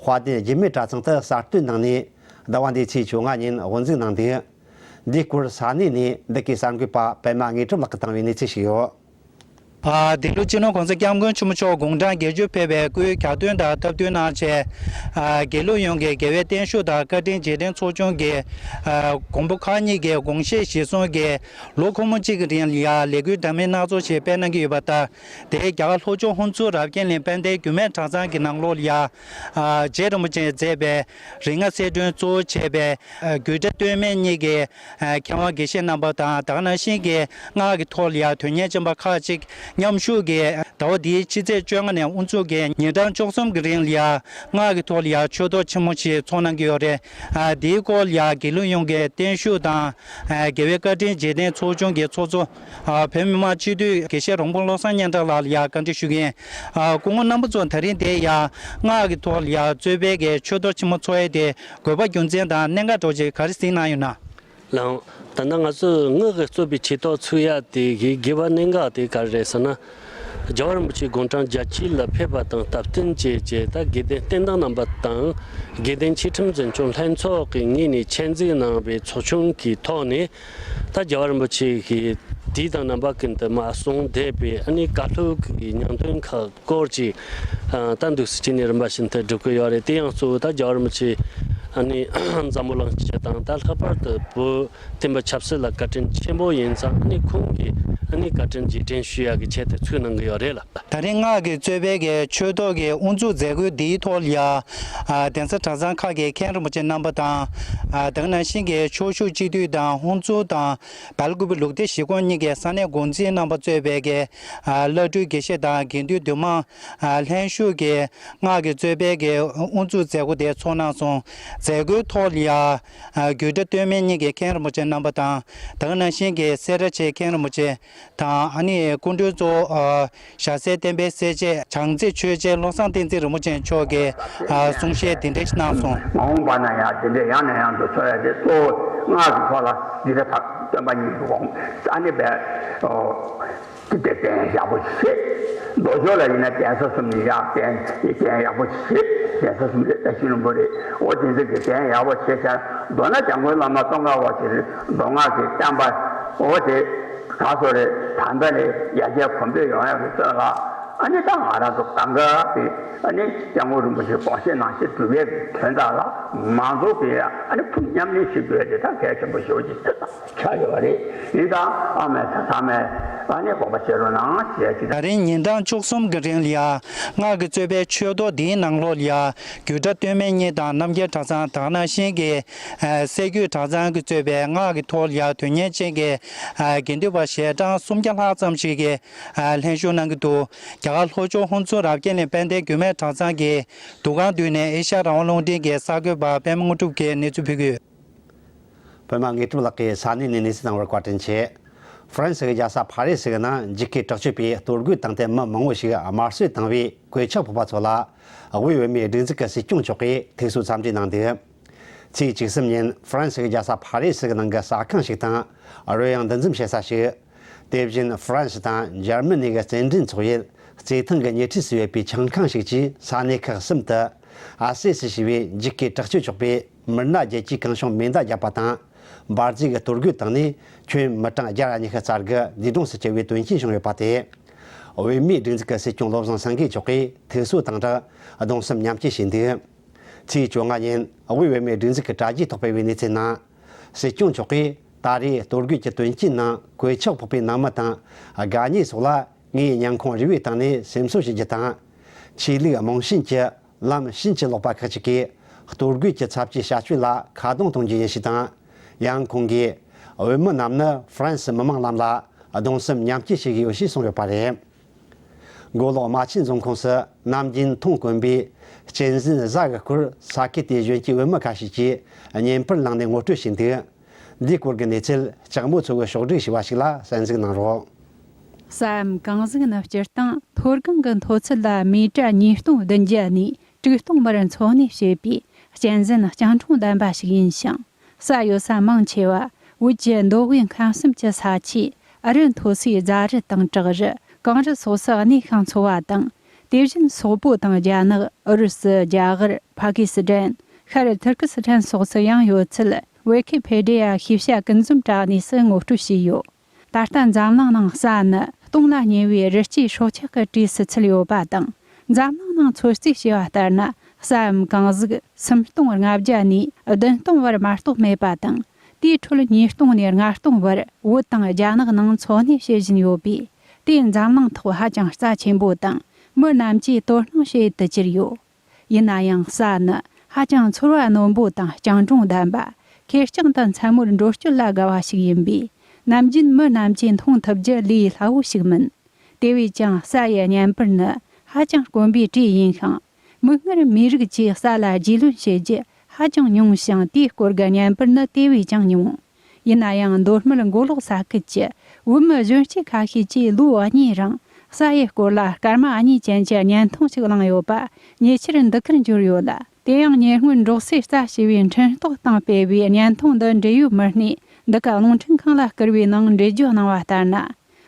དཔལ་ལྡན་འཇིགས་མེད་གྲྭ་ཚང་དུ་གསར་གཏོད་གནང་ནས། ཟླ་བ་འདིའི་ཚེས་བཅོ་ལྔ་ཉིན་དབུ་འཛུགས་གནང་འདུག། འདིའི་སྐོར་ས་གནས་ནས་འདི་གའི་གསར་འགོད་པ་པད་མ་དངོས་གྲུབ་ལགས་ཀྱིས་བཏང་བའི་གནས་ཚུལ་ཞིག་ཡོད། ཨ། འདི་ལོ་སྤྱི་ནོར་༸གོང་ས་༸སྐྱབས་མགོན་ཆེན་པོ་མཆོག་དགུང་གྲངས་བརྒྱད་ཅུ་ཕེབས་པའི་སྐུའི་གྱ་སྟོན་དང་སྟབས་བསྟུན་གནང་ཆེད། ཨ། དགེ་ལུགས་ཡོངས་ཀྱི་དགེ་བའི་བརྟན་བཞུགས་དང་བཀའ་དྲིན་རྗེས་དྲན་ཚོགས་ཆུང་གིས། ཨ། མགོན་པོ་གང་ཉིད་ཀྱི་དགོངས་བཞེད་གཞིར་བཟུང་གིས། ལོ་འཁོར་མོ་གཅིག་གི་རིང་ལ་ཡང་ལས་འགུལ་འདྲ་མིན་སྣ་ཚོགས་ཤིག་སྤེལ་གནང་གི་ཡོད་པ་དང་། དེའི་རྒྱ་གར་ལྷོ་ཕྱོགས་ཧུན་སུར་རབ་རྒྱས་གླིང་དཔལ་ལྡན་རྒྱུད་སྨད་གྲྭ་ཚང་གི་ནང་ལོགས་ལ་ཡང་། ཨ། རྗེ་རིན་པོ་ཆེས་མཛད་པའི་རིགས་ལྔ་གསལ་སྒྲོན་གཙོ་བོ་བྱས་པའི། ཨ། དགོད་བྲ་སྟོད་སྨད་གཉིས་ཀྱི། ཨ། མཁས་དབང་དགེ་བཤེས་རྣམ་པ་དང་། དེ་ག་ནང་བཞིན་གྱི་སྔགས་ཀྱི་ཐོག་ལ་ཡང་དོན་གཉེར་ཅན་པ་ཁག་ཅིག་མཉམ་ཞུགས་ཀྱིས། ཟླ་བ་འདིའི་ཕྱི་ཚེས་བཅོ་ལྔ་ནས་དབུ་འཛུགས་ཀྱིས་ཉིན་གྲངས་བཅུ་གསུམ་གྱི་རིང་ལ་ཡང་སྔགས་ཀྱི་ཐོག་ལ་ཡང་ཆོས་ཐོག་ཆེན་མོ་ཞིག་ཚོགས་གནང་གི་ཡོད་རེད། ཨ། འདིའི་སྐོར་ལ་ཡང་དགེ་ལུགས་ཡོངས་ཀྱི་བརྟན་བཞུགས་དང་། ཨ། དགེ་བའི་བཀའ་དྲིན་རྗེས་དྲན་ཚོགས་ཆུང་གི་ཚོགས་གཙོ། ཨ། བོད་མི་མང་སྤྱི་འཐུས་དགེ་བཤེས་རོང་པོ་བློ་བཟང་སྙན་གྲགས་ལགས་ལ་ཡང་བཀའ་འདྲི་ཞུ་གི་ཡིན། ཨ། སྐུ་ངོ་རྣམ་པ་ཚོ་ད་རིང་འདིར་ཡང་སྔགས་ཀྱི་ཐོག་ལ་ཡང་རྩོད་པའི་གི་ཆོས་ཐོག་ཆེན་མོ་ཚོགས་ཡས་དེ་དགོས་པ་རྒྱུ་མཚན་དང་གནད་འགག་འདྲ་བོ་ཅིག་ག་རེ་གཟིགས་གནང་ཡོད་ན། ལགས། ད་ལྟ་ང་ཚོས་སྔགས་ཀྱི་རྩོད་པའི་ཆོས་ཐོག་ཚུགས་ཡ་དེ་གི་དགོས་པ་གནད་འགག་དེ་ག་རེ་རེད་ཟེར་ན། རྒྱལ་བ་རིན་པོ་ཆེ་དགུང་གྲངས་བརྒྱད་ཅུ་ལ་ཕེབས་པ་དང་སྟབས་བསྟུན་བྱས་བྱས། ད་དགེ་ལྡན་བསྟན་བདག་རྣམ་པ་དང་དགེ་ལྡན་ཆོས་ཁྲིམས་འཛིན་སྐྱོང་ལྷན་ཚོགས་ཀྱི་ངོས་ནས་ཆེད་འཛུགས་གནང་བའི་ཚོགས་ཆུང་གི་ཐོག་ནས། ད་རྒྱལ་བ་རིན་པོ་ཆེ་གི་དུས་དང་རྣམ་པ་ཀུན་ཏུ་མར་གསུངས་བསྡད་པའི་ཨ་ནི་བཀའ་སློབ་ཀྱི་ཉམས་དོན་ཁག་སྐོར་གྱི། ཨ། ད་འདུག་སེ་བྱས་ནས་རིམ་པ་བཞིན་དུ་སྒྲུབ་ཀྱི་ཡོད་རེད། དེ་ཡང་གཙོ་བོ་ད་རྒྱལ་བ་རིན་པོ་ཆེ་ཨ་ནི་འཛམ་བུ་གླིང་སྤྱི་དང་། ད་ལྷག་པར་དུ་བོད་བསྟན་པ་ཆབ་སྲིད་ལ་བཀའ་དྲིན་ཆེན་པོ་ཡིན་ཙང་། ཨ་ནི་ཁོང་གི་ཨ་ནི་བཀའ་དྲིན་རྗེས་དྲན་ཞུ་ཡག་གི་ཆེད་དུ་ཚུགས་གནང་གི་ཡོད་རེད་ལ། ད་རིང་སྔགས་ཀྱི་རྩོད་པའི་གི་ཆོས་ཐོག་གི་དབུ་འཛུགས་མཛད་སྒོའི་འདིའི་ཐོག་ལ་ཡ། ཨ། གདན་ས་གྲྭ་ཚང་ཁག་གི་མཁན་རིན་པོ་ཆེ་རྣམ་པ་དང་། ཨ། དེ་ག་ནང་བཞིན་གྱི་ཕྱོགས་བཞུགས་སྤྱི་འཐུས་དང་། ཧུན་སུར་དང་སྦེལ་ཀོབ་ལུགས་བདེ་བཞི་ཁོངས་གཉིས་ཀྱི་ས་གནས་འགོ་འཛིན་རྣམ་པ་གཙོས་པའི་གི། ཨ། བླ་སྤྲུལ་དགེ་བཤེས་དང་དགེ་འདུན་འདུས་མང་། ཨ། ལྷན་ཞུགས་ཀྱིས་སྔགས་ཀྱི་རྩོད་པའི་གི་དབུ་འཛུགས་མཛད་སྒོ་དེ་ཚོགས་གནང་སོང་། མཛད་སྒོའི་ཐོག་ལ་ཡ། ཨ། དགོད་བྲ་སྟོད་སྨད་གཉིས་ཀྱི་མཁན་རིན་པོ་ཆེ་རྣམ་པ་དང་། དེ་ག་ནང་བཞིན་གྱི་སེ་ར་བྱེས་མཁན་རིན་པོ་ཆེ་དང་། ཨ་ནི་སྐུ་མགྲོན་གཙོ་བོ། ཨ། ཞྭ་སེར་བསྟན་པའི་སྲས་བཅས། བྱང་རྩེ་ཆོས་རྗེ་བློ་བཟང་བསྟན་འཛིན་རིན་པོ་ཆེ་མཆོག་གིས། ཨ། གསུང་བཤད་འདི་འདྲ་ཞིག་གནང་སོང་། མ་འོངས་པ་ན་ཡང་དེ་འདྲའི་ཡང་ནས་ཡང་དུ་འཚོགས་ཡ་དེ་གཙོ་བོ་སྔགས་ཀྱི་ཐོག་ལ་འདི་འདྲ་ཐག་སྟོན་པ་ཉིད་ཀྱི་དགོངས། ཨ་ནི་བས། ཨོ། དེ་དེ་གདན་ཡག་པོ་བྱེད། མདོ་ཕྱོགས་ལ་ཡིན་ན་གདན་ས་གསུམ་ནས་ཡག་གདན་གདན་ཡག་པོ་བྱེད། གདན་ས་གསུམ་ལས་ད་ཤིང་ལུང་པོ་རེད། འོ་དེ་ཚོ་གི་གདན་ཡག་པོ་བྱེད་ཀྱང་། མདོར་ན་འཇམ་མགོན་བླ་མ་ཙོང་ཁ་པ་ཆེན་མདོ་སྔགས་ཀྱི་བསྟན་པ། འོ་དེ་ག་སོ་རེད། ད་ལྟ་ནས་ཡར་རྒྱས་གོང་འཕེལ་ཡོང་ཡག་གི་ཚོད་ལ། ཨ་ནི་ད་ང་རང་ཚོ་གང་ག་དེ་ཨ་ནི་སྐྱབས་མགོན་རིན་པོ་ཆེ་དགོངས་བཞེད་ནང་བཞིན་སྒྲུབ་པའི་དོན་དག་ལ་མང་ཚོགས་ཀྱིས་ཨ་ནི་ཕུགས་མཉམ་གནས་ཞིག་དགོས་དེ་ད་གལ་ཆེན་པོ་ཞེ་པོ་ཅིག་ཆགས་ཡོད་པ་རེད། ཡིན་ཙང་ཨ་མས་ཚ་ཚང་མས་ཨ་ནི་དགོངས་པ་བཞེས་རོགས་གནང་ཞེས་ཅིག་ད་རིང་ཉིན་གྲངས་བཅུ་གསུམ་གྱི་རིང་ལ་ཡ་སྔགས་ཀྱི་རྩོད་པའི་ཆོས་ཐོག་འདིའི་ནང་ལོགས་ལ་ཡ་རྒྱུད་གྲྭ་སྟོད་སྨད་གཉིས་དང་རྣམ་རྒྱལ་གྲྭ་ཚང་དེ་ནང་བཞིན་གྱི་ཨ་སྲད་རྒྱུད་གྲྭ་ཚང་གིས་གཙོས་པའི་སྔགས་ཀྱི་ཐོག་ལ་ཡ་དོན་གཉེར་ཅན་གྱི་ཨ་དགེ་འདུན་པ་ཞལ་གྲངས་སུམ་བརྒྱ་ལྷག་ཙམ་ཞིག་གིས་ཨ་ལྷན་ཞུགས་གནང་གི་འདུག་རྒྱ་གར་ལྷོ་ཕྱོགས་ཧོན་སུར་རབ་རྒྱས་གླིང་དཔལ་ལྡན་རྒྱུད་སྨད་གྲྭ་ཚང་གི་འདུ་ཁང་མདུན་ནས་ཨེ་ཤ་ཡ་རང་དབང་རླུང་འཕྲིན་གྱི་གསར་འགོད་པ་པད་མ་དངོས་གྲུབ་ཀྱིས་གནས་ཚུལ་ཕུལ་གྱི་ཡོད། པད་མ་དངོས་གྲུབ་ལགས་ཀྱིས་ས་གནས་ནས་གནས་ཚུལ་བཏང་བར་བཀའ་དྲིན་ཆེ། ཧྥ་རན་སི་གི་རྒྱལ་ས་ཕ་རི་སི་གི་ནང་འཇིགས་སྐུལ་དྲག་སྤྱོད་པས་གཏོར་རྒོལ་བཏང་སྟེ་མི་མང་བོ་ཞིག་དམར་གསོད་བཏང་བའི་གོད་ཆག་ཕོག་པ་ཚོ་ལ་དབུས་བོད་མིའི་སྒྲིག་འཛུགས་ཀྱི་སྲིད་སྐྱོང་མཆོག་གིས་ཐུགས་གསོ་འཚམས་འདྲི་གནང་འདུག་ཚེས་བཅུ་གསུམ་ཉིན་ཧྥ་རན་སི་གི་རྒྱལ་ས་ཕ་རི་སི་གི་ནང་གི་ཟ་ཁང་ཞིག་དང་རོལ་དབྱངས་འདུ་འཛོམས་བྱེད་ས་ཞིག་དེ་བཞིན་ཧྥ་རན་སི་དང་འཇར་མ་ནི་གི་རྩེད་འགྲན་ཚོགས་ཡུལ་རྩེད་ཐང་གི་ཉེ་འཁྲིས་སུ་ཡོད་པའི་ཆང་ཁང་ཞིག་གི་ས་གནས་ཁག་གསུམ་དུ་ཨ་སེ་སི་ཞེས་པའི་འཇིགས་སྐུལ་དྲག་སྤྱོད་ཕྱོགས་པས་མི་སྣ་བརྒྱད་ཅུའི་གང་བྱུང་མེ་མདའ་བརྒྱབ་པ་དང་། འབར་རྫས་ཀྱི་གཏོར་རྒོལ་བཏང་ནས་ཁྱོན་མི་གྲངས་བརྒྱ་ཉི་ཤུ་རྩ་དགུ་འདས་གྲོངས་སུ་གྱུར་བའི་དོན་རྐྱེན་བྱུང་ཡོད་པ་དེ། བོད་མིའི་སྒྲིག་འཛུགས་ཀྱི་སྲིད་སྐྱོང་བློ་བཟང་སེང་གེ་མཆོག་གིས་ཐུགས་གསོ་དང་སྦྲགས་གདུང་སེམས་མཉམ་སྐྱེད་བྱས་འདུག་ཚེས་བཅོ་ལྔ་ཉིན་དབུས་བོད་མིའི་སྒྲིག་འཛུགས་ཀྱི་དྲ་རྒྱའི་ཐོག་སྤེལ་བའི་གནས་ཚུལ་ནང་། སྲིད་སྐྱོང་མཆོག་གིས་ད་རེས་གཏོར་རྒོལ་གྱི་དོན་རྐྱེན་ནང་གོད་ཆག་ཕོག་པའི་ནང་མི་དང་དགའ་ཉེ་སོགས་ལ་ངའི་སྙིང་ཁོང་རུས་པའི་གཏིང་ནས་སེམས་གསོ་ཞུ་རྒྱུ་དང་། ཆོས་ལུགས་རྨོངས་ཞེན་གྱི་ལམ་ཕྱིན་ཅི་ལོག་པ་ཁག་ཅིག་གིས་གཏོར་རྒོལ་གྱི་ཚབས་ཆེའི་བྱ་སྤྱོད་ལ་ཁ་རྡུང་གཏོང་རྒྱུ་ཡིན་ཞེས་དང་། ཡང་ཁོང་གིས་བོད་མི་རྣམས་ནི་ཧྥ་རན་སི་མི་མང་རྣམས་ལ་གདུང་སེམས་མཉམ་སྐྱེད་བྱེད་ཀྱི་ཡོད་ཞེས་གསུངས་ཡོད་པ་རེད། མགོ་ལོག་རྨ་ཆེན་རྫོང་ཁོངས་སུ་ནམ་རྒྱུན་མཐོང་དཀོན་པའི་གཅན་གཟན་གཟའ་གི་སྐོར་ས་ཁུལ་དེའི་གཞོན་སྐྱེས་བོད་མི་ཁ་ཤས་ཀྱིས་བརྙན་པར་བླངས་ནས་ངོ་སྤྲོད་བྱས་འདུག་འདིའི་སྐོར་གྱི་གནས་ཚུལ་ལྕགས་མོ་མཚོ་གིས་ཕྱོགས་བསྒྲིགས་བྱས་པ་ཞིག་ལ་གསན་གཟིགས་གནང་རོགས། གཟའ་འམ་གངས་གཟུགས་ནི་སྤྱིར་བཏང་མཐོ་སྒང་གི་མཐོ་ཚད་ལ་མི་ཊར་ཉིས་སྟོང་བདུན་བརྒྱ་ནས་དྲུག་སྟོང་བར་འཚོ་གནས་བྱེད་པའི་གཅན་གཟན་སྤྱང་གྲུང་ལྡན་པ་ཞིག་ཡིན་ཞིང་། ས་ཡོད་ས་མང་ཆེ་བ་བོད་ཀྱི་མདོ་དབུས་ཁམས་གསུམ་གྱི་ས་ཆའི་ཨ་རི་མཐོ་སའི་རྫ་རི་དང་བྲག་རི། གངས་རི་སོགས་སུ་གནས་ཤིང་འཚོ་བ་དང་། དེ་བཞིན་སོག་པོ་དང་རྒྱ་ནག་ཨུ་རུ་སུ། རྒྱ་གར། ཕ་ཀི་སི་ཐན། ཤར་ཐུར་ཀི་སི་ཐན་སོགས་སུ་ཡང་ཡོད་ཚུལ་ཝི་ཀི་ཕེ་ཌི་ཡ་ཤེས་བྱ་ཀུན་འཛོམས་དྲ་གནས་སུ་ངོ་སྤྲོད་བྱས་ཡོད། ད་ལྟ་འཛམ་གླིང་ནང་ས་ནི་སྟོང་ལ་ཉེ་བའི་རི་སྐྱེས་སྲོག་ཆགས་ཀྱི་གྲས་སུ་ཚུད་ཡོད་པ་དང་། འཛམ་གླིང་ནང་ཚོད་རྩིས་བྱས་པ་ལྟར་ན་གཟའ་འམ་གངས་གཟུགས་སུམ་སྟོང་ལྔ་བརྒྱ་ནས་བདུན་སྟོང་བར་མ་གཏོགས་མེད་པ་དང་། དེའི་ཁྲོད་ཉིས་སྟོང་ནས་ལྔ་སྟོང་བར་བོད་དང་རྒྱ་ནག་ནང་འཚོ་གནས་བྱེད་བཞིན་ཡོད་པས། དེས་འཛམ་གླིང་ཐོག་ཧ་ཅང་རྩ་ཆེན་པོ་དང་། མི་རྣམས་ཀྱིས་དོ་སྣང་བྱེད་དུ་གྱུར་ཡོད། ཡིན་ན་ཡང་གཟའ་ནི་ཧ་ཅང་ཚོར་བ་རྣོན་པོ་དང་སྤྱང་གྲུང་ལྡན་པ། ཁེར་རྐྱང་དུ་མཚན་མོར་འགྲོ་སྐྱོད་ལ་དགའ་བ་ཞིག་ཡིན་པས། ནམ་རྒྱུན་མི་རྣམས་ཀྱིས་མཐོང་ཐུབ་རྒྱུ་ལས་སླ་བོ་ཞིག་མིན། དེ་བས་ཀྱང་གཟའ་ཡི་བརྙན་པར་ནི་ཧ་ཅང་དཀོན་པའི་གྲས་ཡིན་ཞིང་། མིག་སྔར་མིའི་རིགས་ཀྱིས་གཟའ་ལ་རྒྱུས་ལོན་བྱེད་རྒྱུ་ཧ་ཅང་ཉུང་ཞིང་། དེའི་སྐོར་གྱི་བརྙན་པར་ནི་དེ་བས་ཀྱང་ཉུང་། ཡིན་ན་ཡང་མདོ་སྨད་མགོ་ལོག་ས་ཁུལ་གྱི་བོད་མི་གཞོན་སྐྱེས་ཁ་ཤས་ཀྱིས་ལོ་གཉིས་རིང་གཟའ་ཡི་སྐོར་ལ་སྐར་མ་གཉིས་ཅན་གྱི་བརྙན་ཐུང་ཞིག་བླངས་ཡོད་པ་ཉེ་ཆར་འདི་གར་འབྱོར་ཡོད་ལ། དེ་ཡང་ཉེ་སྔོན་འབྲོག་སའི་རྩྭ་ཞེས་པའི་འཕྲིན་ཐོག་སྟེང་སྤེལ་བའི་བརྙན་ཐུང་འདི་འབྲེལ་ཡོད་མི་སྣས་འདི་ག་རླུང་འཕྲིན་ཁང་ལ་བསྐུར་བའི་ནང་འགྲེལ་བརྗོད་གནང་བ་ལྟར་ན།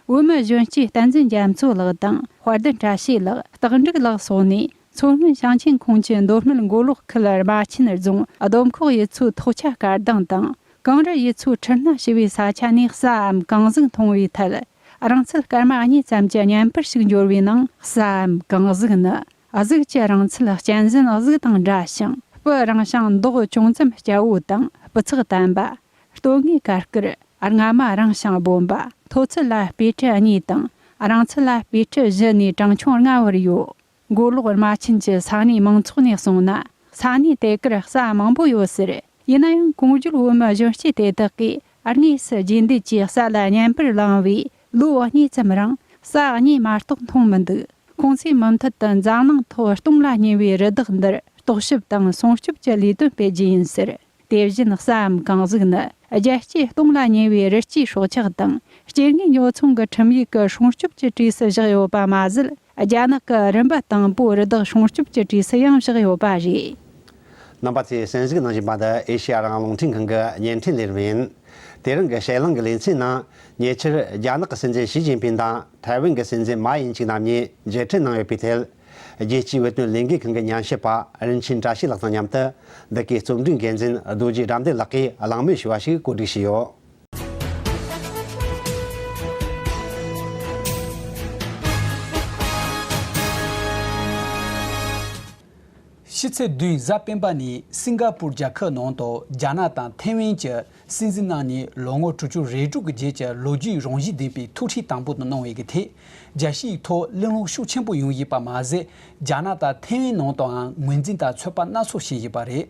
བོད་མི་གཞོན་སྐྱེས་བསྟན་འཛིན་རྒྱ་མཚོ་ལགས་དང་དཔལ་ལྡན་བཀྲ་ཤིས་ལགས། སྟག་འབྲུག་ལགས་སོགས་ནས། མཚོ་སྔོན་ཞིང་ཆེན་ཁོངས་ཀྱི་མདོ་སྨད་མགོ་ལོག་ཁུལ་རྨ་ཆེན་རྫོང་སྡོམ་ཁོག་ཡུལ་ཚོའི་ཐོག་ཆ་དཀར་ལྡིང་དང་། གངས་རི་ཡུལ་ཚོའི་ཁྲི་སྣ་ཞེས་པའི་ས་ཆ་ནས་གཟའ་འམ་གངས་གཟུགས་མཐོང་བའི་ཐད། རིང་ཚད་སྐར་མ་གཉིས་ཙམ་གྱི་བརྙན་པར་ཞིག་འབྱོར་བའི་ནང་། གཟའ་འམ་གངས་གཟུགས་ནི་གཟུགས་ཀྱི་རིང་ཚད་གཅན་གཟན་གཟུགས་དང་འདྲ་ཞིང་། སྤུ་རིང་ཞིང་མདོག་ཅུང་ཙམ་སྐྱ་བོ་དང་སྤུ་ཚགས་ལྡན་པ། སྟོད་ངོས་དཀར་དཀར། རྔ་མ་རིང་ཞིང་སྦོམ་པ། མཐོ་ཚད་ལ་དཔེ་ཁྲི་གཉིས་དང་། རིང་ཚད་ལ་དཔེ་ཁྲི་བཞི་ནས་གྲངས་ཆུང་ལྔ་བར་ཡོད། མགོ་ལོག་རྨ་ཆེན་གྱི་ས་གནས་མང་ཚོགས་ནས་གསུངས་ན། ས་གནས་དེ་གར་གཟའ་མང་པོ་ཡོད་ཟེར། ཡིན་ན་ཡང་གོང་བརྗོད་བོད་མི་གཞོན་སྐྱེས་དེ་དག་གིས་དངོས་སུ་རྗེས་འདེད་ཀྱིས་གཟའ་ལ་བརྙན་པར་བླངས་པས་ལོ་གཉིས་ཙམ་རིང་གཟའ་གཉིས་མ་གཏོགས་མཐོང་མི་འདུག་ཁོང་ཚོས་མུ་མཐུད་དུ་འཛམ་གླིང་ཐོག་སྟོང་ལ་ཉེ་བའི་རི་དྭགས་འདིར་རྟོག་ཞིབ་དང་སྲུང་སྐྱོབ་ཀྱི་ལས་དོན་སྤེལ་རྒྱུ་ཡིན་ཟེར། དེ་བཞིན་གཟའ་འམ་གངས་གཟུགས་ནི་རྒྱལ་སྤྱིའི་སྟོང་ལ་ཉེ་བའི་རི་སྐྱེས་སྲོག་ཆགས་དང་སྐྱེ་དངོས་ཉོ་ཚོང་གི་ཁྲིམས་ཡིག་གི་སྲུང་སྐྱོབ་ཀྱི་གྲས་སུ་བཞག་ཡོད་པ་མ་ཟད། རྒྱ་ནག་གི་རིམ་པ་དང་པོའི་རི་དྭགས་སྲུང་སྐྱོབ་ཀྱི་གྲས་སུ་ཡང་བཞག་ཡོད་པ་རེད། རྣམ་པ་ཚོས་གསན་གཟིགས་གནང་བཞིན་པ་འདི་ཨེ་ཤེ་ཡ་རང་དབང་རླུང་འཕྲིན་ཁང་གི་བརྙན་འཕྲིན་ལས་རིམ་ཡིན། དེ་རིང་གི་ཞལ་ལུང་གི་ལེ་ཚན་ནང་ཉེ་ཆར་རྒྱ་ནག་གི་སྲིད་འཛིན་ཞི་ཅིན་ཕིང་དང་ཐའེ་ཝན་གྱི་སྲིད་འཛིན་མཱ་ཡིན་ཅིག་རྣམ་གཉིས་མཇལ་འཕྲད་གནང་ཡོད་པའི་ཐད། རྒྱལ་སྤྱིའི་བོད་དོན་ལས་འགུལ་ཁང་གི་ཉམས་ཞིབ་པ་རིན་ཆེན་བཀྲ་ཤིས་ལགས་དང་མཉམ་དུ་འདི་གའི་རྩོམ་སྒྲིག་འགན་འཛིན་རྡོ་རྗེ་དགྲ་འདུལ་ལགས་ཀྱིས་གླེང་མོལ་ཞུ་བ་ཞིག་གོ་སྒྲིག་བྱས་ཡོད། ཕྱི་ཚེས་བདུན་གཟའ་སྤེན་པ་ཉིན་སིང་ག་པུར་རྒྱལ་ཁབ་ནང་དུ་རྒྱ་ནག་དང་ཐའེ་ཝན་གྱི་སྲིད་འཛིན་རྣམ་གཉིས་ལོ་ངོ་དྲུག་ཅུ་རེ་དྲུག་གི་རྗེས་ཀྱི་ལོ་རྒྱུས་རང་བཞིན་ལྡན་པའི་ཐུག་འཕྲད་དང་པོ་དེ་གནང་བའི་གི་ཐད། རྒྱལ་སྤྱིའི་ཐོག་གླེང་སློང་ཤུགས་ཆེན་པོ་ཡོང་བཞིན་པ་མ་ཟད། རྒྱ་ནག་དང་ཐའེ་ཝན་ནང་དུའང་ངོས་འཛིན་དང་ཚོད་དཔག་སྣ་ཚོགས་བྱེད་བཞིན་པ་རེད།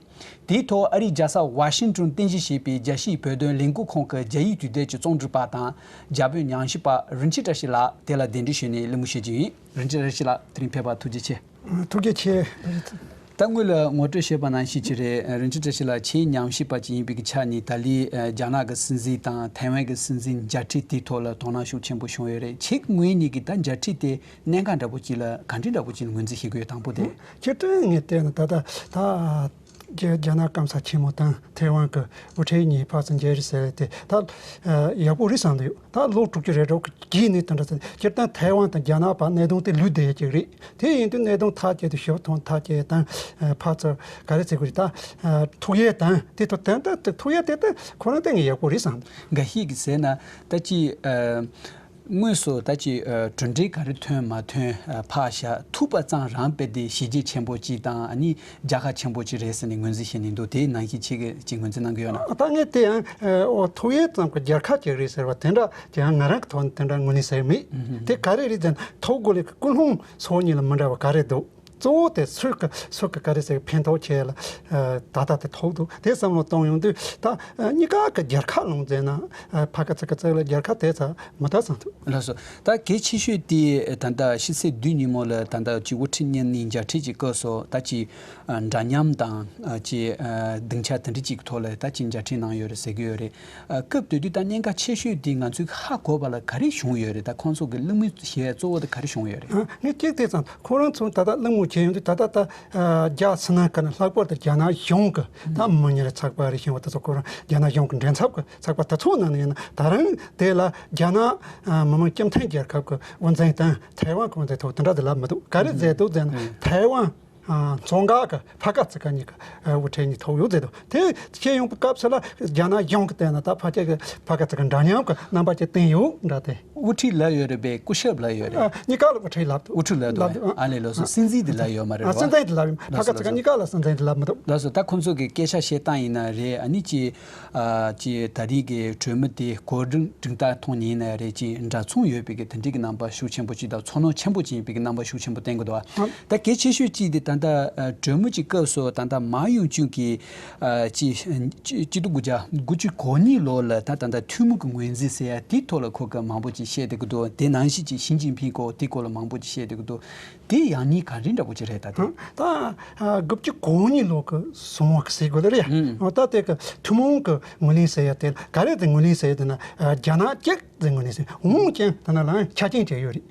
དེའི་ཐོག་ཨ་རིའི་རྒྱལ་ས་ཝ་ཤིང་ཏོན་རྟེན་གཞི་བྱས་པའི་རྒྱལ་སྤྱིའི་བོད་དོན་ལས་འགུལ་ཁང་གི་རྒྱ་ཡིག་དུས་དེབ་ཀྱི་རྩོམ་སྒྲིག་པ་དང་རྒྱ་བོད་ཉམས་ཞིབ་པ་རིན་ཆེན་བཀྲ་ཤིས་ལགས་དེ་ལ་གདན་འདྲེན་ཞུས་ནས་གླེང་མོལ་བྱེད་ཀྱི་ཡིན། རིན་ཆེན་བཀྲ་ཤིས་ལགས་དེ་རིང་ཕེབས་པར་ཐུགས་རྗེ་ཆེ། ཐུགས་རྗེ་ཆེ། ད་སྔོན་ལ་ངོ་སྤྲོད་བྱས་པ་ནང་བཞིན་ཅིག་རེད། རིན་ཆེན་བཀྲ་ཤིས་ལགས་ཁྱེད་ཉམས་ཞིབ་པ་ཅིག་ཡིན་པའི་ཆ་ནས་ད་ལོའི་རྒྱ་ནག་གི་སྲིད་འཛིན་དང་ཐའེ་ཝན་གྱི་སྲིད་འཛིན་མཇལ་འཕྲད་དེའི་ཐོག་ལ་དོ་སྣང་ཤུགས་ཆེན་པོ་བྱུང་ཡོད་རེད། ཁྱེད་ངོས་ནས་ཀྱི་ད་མཇལ་འཕྲད་དེ་གནད་འགག་འདྲ་པོ་ཅིག་ལ་ག་འདྲ་འདྲ་པོ་ཅིག་ལ་ངོས་འཛིན་བྱེད་དགོས་དང་པོ་དེ། ཁྱེད་ཀྱིས་ངས་བལྟས་ན་ད་ལྟ་ད་རྒྱ་རྒྱ་ནག་སྐམ་ས་ཆེན་མོ་དང་ཐའེ་ཝན་གྱི་དབུ་ཁྲིད་གཉིས་ཕར་ཚུར་མཇལ་རེས་ཟེར་དེ་ད་ཡག་པོ་རེད་བསམ་གྱི་འདུག་ད་ལོ་དྲུག་ཅུ་རེ་དྲུག་གི་རྗེས་ནས་དེ་འདྲ་ཟེར། སྤྱིར་བཏང་ཐའེ་ཝན་དང་རྒྱ་ནག་བར་གནད་དོན་དེ་ལུས་བསྡད་ཡག་ཅིག་རེད། དེ་ཡིན་དུས་གནད་དོན་ཐག་བཅད་དེ་ཞི་བ་ཐོག་ཐག་བཅད་དང་ཕར་ཚུར་ག་རེ་ཟེར་དགོས་རེད། ད་ཐུག་ཡས་དང་དེ་ཐོག་དེ་འདྲ་ཐུག་ཡས་དེ་ད་ཁོ་རང་དེ་ངས་ཡག་པོ་རེད་བསམ་གྱི་འདུག་འགའ་ཤས་ཀྱིས་ཟེར་ན་ད་ཅི། དངོས་སུ་ད་ཅི་གྲུབ་འབྲས་ག་རེ་ཐོན་མ་ཐོན་ཕར་བཞག་ཐུག་པ་ཙམ་རང་དཔེ་དེ་གཞི་རྒྱ་ཆེན་པོ་ཅིག་དང་ཨ་ནི་རྒྱལ་ཁ་ཆེན་པོ་ཅིག་རེད་ཟེར་ནས་ངོས་འཛིན་བྱས་ནས་འདུག་དེའི་ནང་བཞིན་ཁྱེད་ཀྱིས་ཅིག་ངོས་འཛིན་གནང་གི་ཡོད་ན། ད་ངས་དེ་ཡང་ཨོ་ཐུག་ཡས་ཙམ་གྱི་རྒྱལ་ཁ་ཅིག་རེད་ཟེར་བ་དེ་འདྲ་ཅིག་ཡང་ང་རང་གི་ཐོག་ནས་དེ་འདྲ་ངོས་ལེན་བྱས་མེད། དེ་ག་རེ་རེད་ཟེར་ན་ཐུག་དགོས་ལས་ཀྱི་ཀུན་སློང་སོ་གཉིས་ལ་མི་འདྲ་བ་ག་རེ་འདུག་གཙོ་བོ་དེ་སུ་གི་སུ་གི་ག་རེ་ཟེར་ཕན་ཐོགས་ཆེ་ལ་ད་ལྟ་དེ་ཐོག་འདུག་དེ་བསམ་བློ་གཏོང་ཡོང་དུས་ད་གཉིས་ཀ་གི་རྒྱལ་ཁ་ལོངས་ཟེར་ན་ཕ་ག་ཚིག་ག་ཚིག་ལ་རྒྱལ་ཁ་དེ་ཚ་མི་ད་བསམ་ཐུབ། ལགས་སོ། ད་གལ་ཆེ་ཤོས་དེ་ད་ལྟ་ཕྱི་ཚེས་བདུན་ཉིན་མོ་ལ་ད་ལྟ་ཅིག་དབུ་ཁྲིད་གཉིས་གཉིས་མཇལ་འཕྲད་ཀྱི་སྐབས་སུ་ད་ཅིག་འདྲ་མཉམ་དང་ཅིག་སྡིངས་ཆ་དེ་འདྲ་ཅིག་ཐོག་ལ་ད་ཅིག་མཇལ་འཕྲད་གནང་ཡོད་རེད་ཟེར་གྱི་ཡོད་རེད། སྐབས་དེ་དུས་ད་གནད་འགག་ཆེ་ཤོས་དེ་ང་ཚོས་ཧ་གོ་བ་ལ་ག་རེ་བྱུང་ཡོད་རེད། ད་ཁོང་ཚོ་གི་གླེང་མོལ་བྱེད་ཡ་གཙོ་བོ་དེ་ག་རེ་བྱུང་ཡོད་རེད། ངས་གཅིག་དེ་ཙམ་ཁོ་རང་ཚོ་ད་ལྟ་གླེང་མོལ་བྱས་ཡོང་དུས་ད་ལྟ་ད་རྒྱ་ཕྱི་ནང་ཀ་ནས་ལྷག་པར་དུ་རྒྱ་ནག་གཞུང་གི་ད་མི་ཉེར་ཚགས་པ་རེ་ཞིང་བ་དེ་ཚོ་ཁོ་རང་རྒྱ་ནག་གཞུང་གི་མགྲིན་ཚབ་ཀྱི་ཚགས་པ་དེ་ཚོ་ནང་ནས་ཡིན་ན་ད་རང་དེ་ལ་རྒྱ་ནག་མི་དམངས་སྤྱི་མཐུན་རྒྱལ་ཁབ་ཀྱི་དབུ་འཛིན་དང་ཐའེ་ཝན་གི་དབུ་འཛིན་ཐོག་དེ་འདྲ་དེ་ལབ་མི་འདུག་ག་རེ་མཛད་འདུག་ཟེར་ན་ཐའེ་ཝན་མཚོ་འགག་གི་ཕ་ག་ཚི་ག་གཉིས་ཀྱི་དབུ་ཁྲིད་གཉིས་ཐོག་ཡོད་ཟེར་འདུག་དེ་བཤད་ཡོང་པའི་སྐབས་སུ་ལ་རྒྱ་ནག་གཞུང་གི་སྟེང་ན་ད་ཕལ་ཆེར་གི་ཕ་ག་ཚི་ག་འདྲ་མཉམ་གི་རྣམ་པ་ཅིག་བསྟན་ཡོད་འདྲ་སྟེ། དབུ་ཁྲིད་ལབ་ཡོད་རེད་པས། སྐུ་ཞབས་ལབ་ཡོད་རེད། ཨ་གཉིས་ཀ་ལ་དབུ་ཁྲིད་ལབ་འདུག་དབུ་ཁྲིད་ལབ་འདུག་ལབ་འདུག་ཨ་ལས་ལགས་སོ། སྲིད་འཛིན་དེ་ལབ་ཡོད་མ་རེད་ལགས་པ། སྲིད་འཛིན་དེ་ལབ་ཡོད། ཕ་ག་ཚི་ག་གཉིས་ཀ་ལ་སྲིད་འཛིན་དེ་ལབ་མི་འདུག་ལགས་སོ། ད་ཁོང་ཚོ་གི་སྐད་ཆ་བཤད་སྟངས་ཡིན་ན་རེད། ཨ་ནི་ཅི། ཨ་ཅི་ད་རེས་ཀྱི་གྲོས་མོལ་དེ་གོ་སྒྲིག་སྒྲིག་སྟངས་ཐོག་ནས་ཡིན་ན་རེད། ཅི་འདྲ་མཚུངས་ཡོད་པའི་གི་དེ་འདྲའི་གི་རྣམ་པ་ཤུགས་ཆེན་པོ་ཅིག་དང་ཚོར་སྣང་ཆེན་པོ་ཅིག་ཡིན་པའི་གི་རྣམ་པ་ཤུགས་ཆེན་པོ་བསྟན་གི་འདུག་ད་གལ་ཆེ་ཤོས་གཅིག་དེ་ད་ལྟ་ཨ་གྲོས་མོལ་གྱི་སྐབས་སུ་ད་ལྟ་མཱ་ཡུང་ཅུན་གྱིས་ཨ་ཅི་ཅི་སྤྱི་ཟླ་དགུ་བརྒྱ་དགུ་བཅུ་གོ་གཉིས་ལོ་ལ་ད་ད་ལྟ་ཐུན་མོང་གི་ངོས་འཛིན་ཟེར་ཡ་དེའི་ཐོག་ལ་ཁོ་གི་མང་པོ་ཅིག་བཤད་བསྡད་གི་འདུག་དེ་ནང་བཞིན་ཅིག་ཞི་ཅིན་ཕིང་ཁོ་དེའི་སྐོར་ལ་མང་པོ་ཅིག་བཤད་བསྡད་གི་འདུག་དེ་ཡང་སྙིང་ག་འདྲའི་འདྲ་པོ་ཅིག་རེད་ད་དེ། ད་ཨ་དགུ་བཅུ་གོ་གཉིས་ལོ་གི་བཟུང་བ་གི་ཟེར་དགོས་ལ་རེད། ཨ་ད་དེ་གི་ཐུན་མོང་གི་ངོས་ལེན་ཟེར་ཡ་དེ་ག་རེ་དེ་ངོས་ལེན་ཟེར་ཡ་དེ་ན་ཨ་རྒྱ་ནག་གཅིག་ཟེར་ངོས་ལེན་ཟེར། འོན་ཀྱང་དེ་ན་ལའང་ཆ་རྐྱེན་ཅིག་ཡོད་རེད།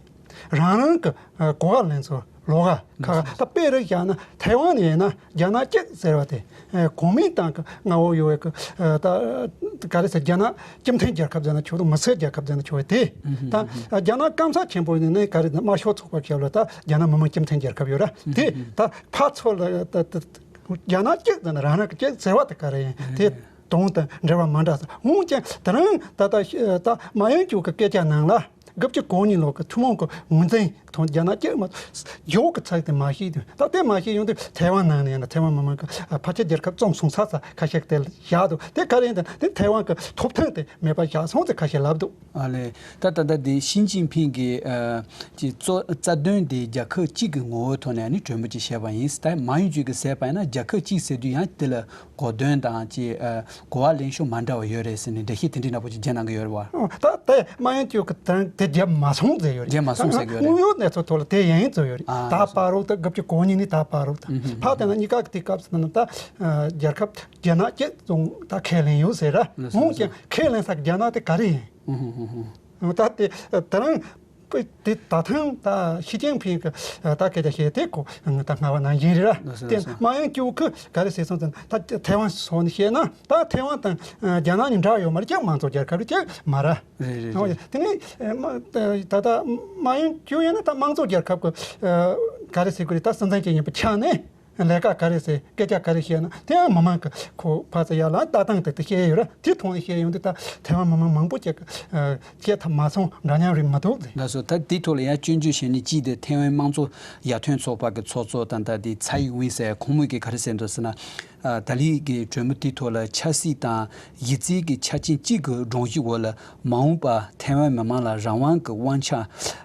རང་རང་གི་ཨ་གོ་བ་ལེན་ཚུལ་ལོགས་ཀ་ཁ་ཁ་ད་དཔེ་རེ་བཞག་ན་ཐའེ་ཝན་ནས་ཡིན་ན་རྒྱ་ནག་གཅིག་ཟེར་བ་དེ་ཨ་གོ་མིན་ཏང་གི་མངའ་འོག་ཡོད་བའི་གི་ཨ་ད་ག་རེ་ཟེར་རྒྱ་ནག་སྤྱི་མཐུན་རྒྱལ་ཁབ་ཟེར་ན་ཆོག་འདུག་མི་སེར་རྒྱལ་ཁབ་ཟེར་ན་ཆོག་པ་དེ། ད་རྒྱ་ནག་སྐམ་ས་ཆེན་པོ་ནས་ནས་ག་རེ་ཟེར་དམར་ཤོག་ཚོགས་པ་ཞབས་ལ་ད་རྒྱ་ནག་མི་དམངས་སྤྱི་མཐུན་རྒྱལ་ཁབ་ཡོད་ར་དེ་ད་ཕར་ཚུར་ལ་ད་ད་རྒྱ་ནག་གཅིག་ཟེར་ན་རང་རང་གི་གཅིག་ཟེར་བ་དེ་ག་རེ་ཡིན་དེ་དོན་དང་འབྲེལ་བ་མ་འདྲ་ཟེར། འོན་ཀྱང་དེ་རིང་ད་ལྟ་ད་མཱ་ཡུང་ཅུན་གྱི་སྐད་ཆ་ནང་ལ་དགུ་བཅུ་གོ་གཉིས་ལོ་གི་ཐུན་མོང་གི་ངོས་འཛིན་དང་རྒྱ་ནག་གཅིག་མ་གཏོགས་ཡོག་གི་ཚིག་དེ་མ་བཤད་དུས་ད་དེ་མ་བཤད་ཡོང་དུས་ཐའེ་ཝན་ནང་ནས་ཡང་ན་ཐའེ་ཝན་མི་དམངས་ཀྱི་ཕལ་ཆེར་རྒྱལ་ཁབ་བཙོང་སོང་ས་ས་ཁ་ཤས་དེ་ལ་བཞག་འདུག་དེ་ག་རེ་ཡིན་ད་དེ་ཐའེ་ཝན་གྱི་ཐོབ་ཐང་དེ་མེད་པ་བཞག་སོང་ཟེར་ཁ་ཤས་ལབ་འདུག་ཨ་ལས། ད་ད་ལྟ་དེ་ཞི་ཅིན་ཕིང་གི་ཨ་ཀྱི་གཙོ་རྩ་དོན་དེ་རྒྱལ་ཁབ་གཅིག་གི་ངོ་བོའི་ཐོག་ནས་ནི་གྲོས་མོལ་ཅིག་བྱས་པ་ཡིན། ད་མཱ་ཡུང་ཅུན་གྱིས་ཟེར་བ་ཡིན་ན་རྒྱལ་ཁབ་གཅིག་ཟེར་དུས་ཡང་དེ་ལ་གོ་དོན་དང་ཀྱི་ཨ་གོ་བ་ལེན་ཕྱོགས་མ་འདྲ་བ་ཡོད་རེད་ཟེར་ནས་འགྲེལ་བཤད་དེ་འདྲའི་འདྲ་པོ་ཅིག་བརྒྱབ་གནང་གི་ཡོད་རེད་བ། ཨོ་ད་དེ་མཱ་ཡུང་ཅུན་གྱིས་དེ་དེ་བརྒྱབ་མ་སོང་ཟེར་ཡོད་རེད། བརྒྱབ་མ་སོང་ཟེར་གྱི་ཡོད་རེད། དངོས་ཡོད་གནས་ཚུལ་ཐོག་ལ་དེ་ཡིན་ཚོད་ཡོད་རེད། ཨ་ད་བར་དུ་དགུ་བཅུ་གོ་གཉིས་ནས་ད་བར་དུ་ཕར་དེ་ན་གཉིས་ཀ་གི་དེ་སྐབས་སུ་ན་ད་རྒྱལ་ཁབ་རྒྱ་ནག་གཅིག་བཙོང་ད་ཁས་ལེན་ཡོད་ཟེར་ར། འོན་ཀྱང་ཁས་ལེན་ས་རྒྱ་ནག་དེ་ག་རེ་ཡིན། ད་དེ་ད་རང་དེ་ད་ཐེངས་ད་ཞི་ཅིན་ཕིང་གི་ད་སྐད་ཆ་བཤད་དེ་གོ་ད་སྔ་བ་ནང་བཞིན་རེད་ར། དེ་མཱ་ཡུང་ཅུན་གྱིས་ག་རེ་ཟེར་སོང་ཟེར་ན་ད་ཐའེ་ཝན་སོགས་ནས་བཤད་ན་ད་ཐའེ་ཝན་དང་རྒྱ་ནག་གཉིས་འདྲ་ཡོད་མ་རེད། ཀྱང་མང་གཙོ་རྒྱལ་ཁབ་རེད་ཀྱང་མ་ར། རེད་རེད་རེད། དེ་ནས་ད་ད་མཱ་ཡུང་ཅུན་ཡིན་ན་ད་དམངས་གཙོ་རྒྱལ་ཁབ་ཀྱི་ག་རེ་ཟེར་དགོས་རེད། ད་སྲིད་འཛིན་ཅིག་ཡིན་པའི་ཆ་ནས། ལས་ཀ་ག་རེ་ཟེར། སྐད་ཆ་ག་རེ་བཤད་ན་དེ་ཡང་མི་མང་གི་ཁོ་ཕར་ཚུར་ཡར་ལ་ལྟ་སྟངས་དེ་དེ་བཤད་ཡོད་ར། དེ་ཐོག་ནས་བཤད་ཡོང་དུས་ད་ཐའེ་ཝན་མི་མང་མང་པོ་ཅིག་གི་བཤད་ཐབས་མ་སོང་འདྲ་མཉམ་རེད་མི་འདུག་ཟེར། ལགས་སོ། ད་དེ་ཐོག་ལ་ཡང་སྐྱོན་བརྗོད་བྱས་ནས་གཅིག་དེ་ཐའེ་ཝན་དམངས་གཙོ་ཡར་ཐོན་ཚོགས་པ་གི་ཚོགས་གཙོ་དང་ད་དེ་ཚའེ་ཝིན་ཟེར་ཁོང་མོས་ཀྱིས་ག་རེ་ཟེར་འདུག་ཟེར་ན། ཨ། ད་ལི་གི་གྲོས་མོལ་དེ་ཐོག་ལ་ཆབ་སྲིད་དང་ཡིག་རྩིས་ཀྱི་ཆ་རྐྱེན་གཅིག་གི་སྒྲོམ་གཞི་འོག་ལ་མ་འོངས་པ་ཐའེ་ཝན་མི་མང་ལ་རང་དབང་གི་དབང་ཆ།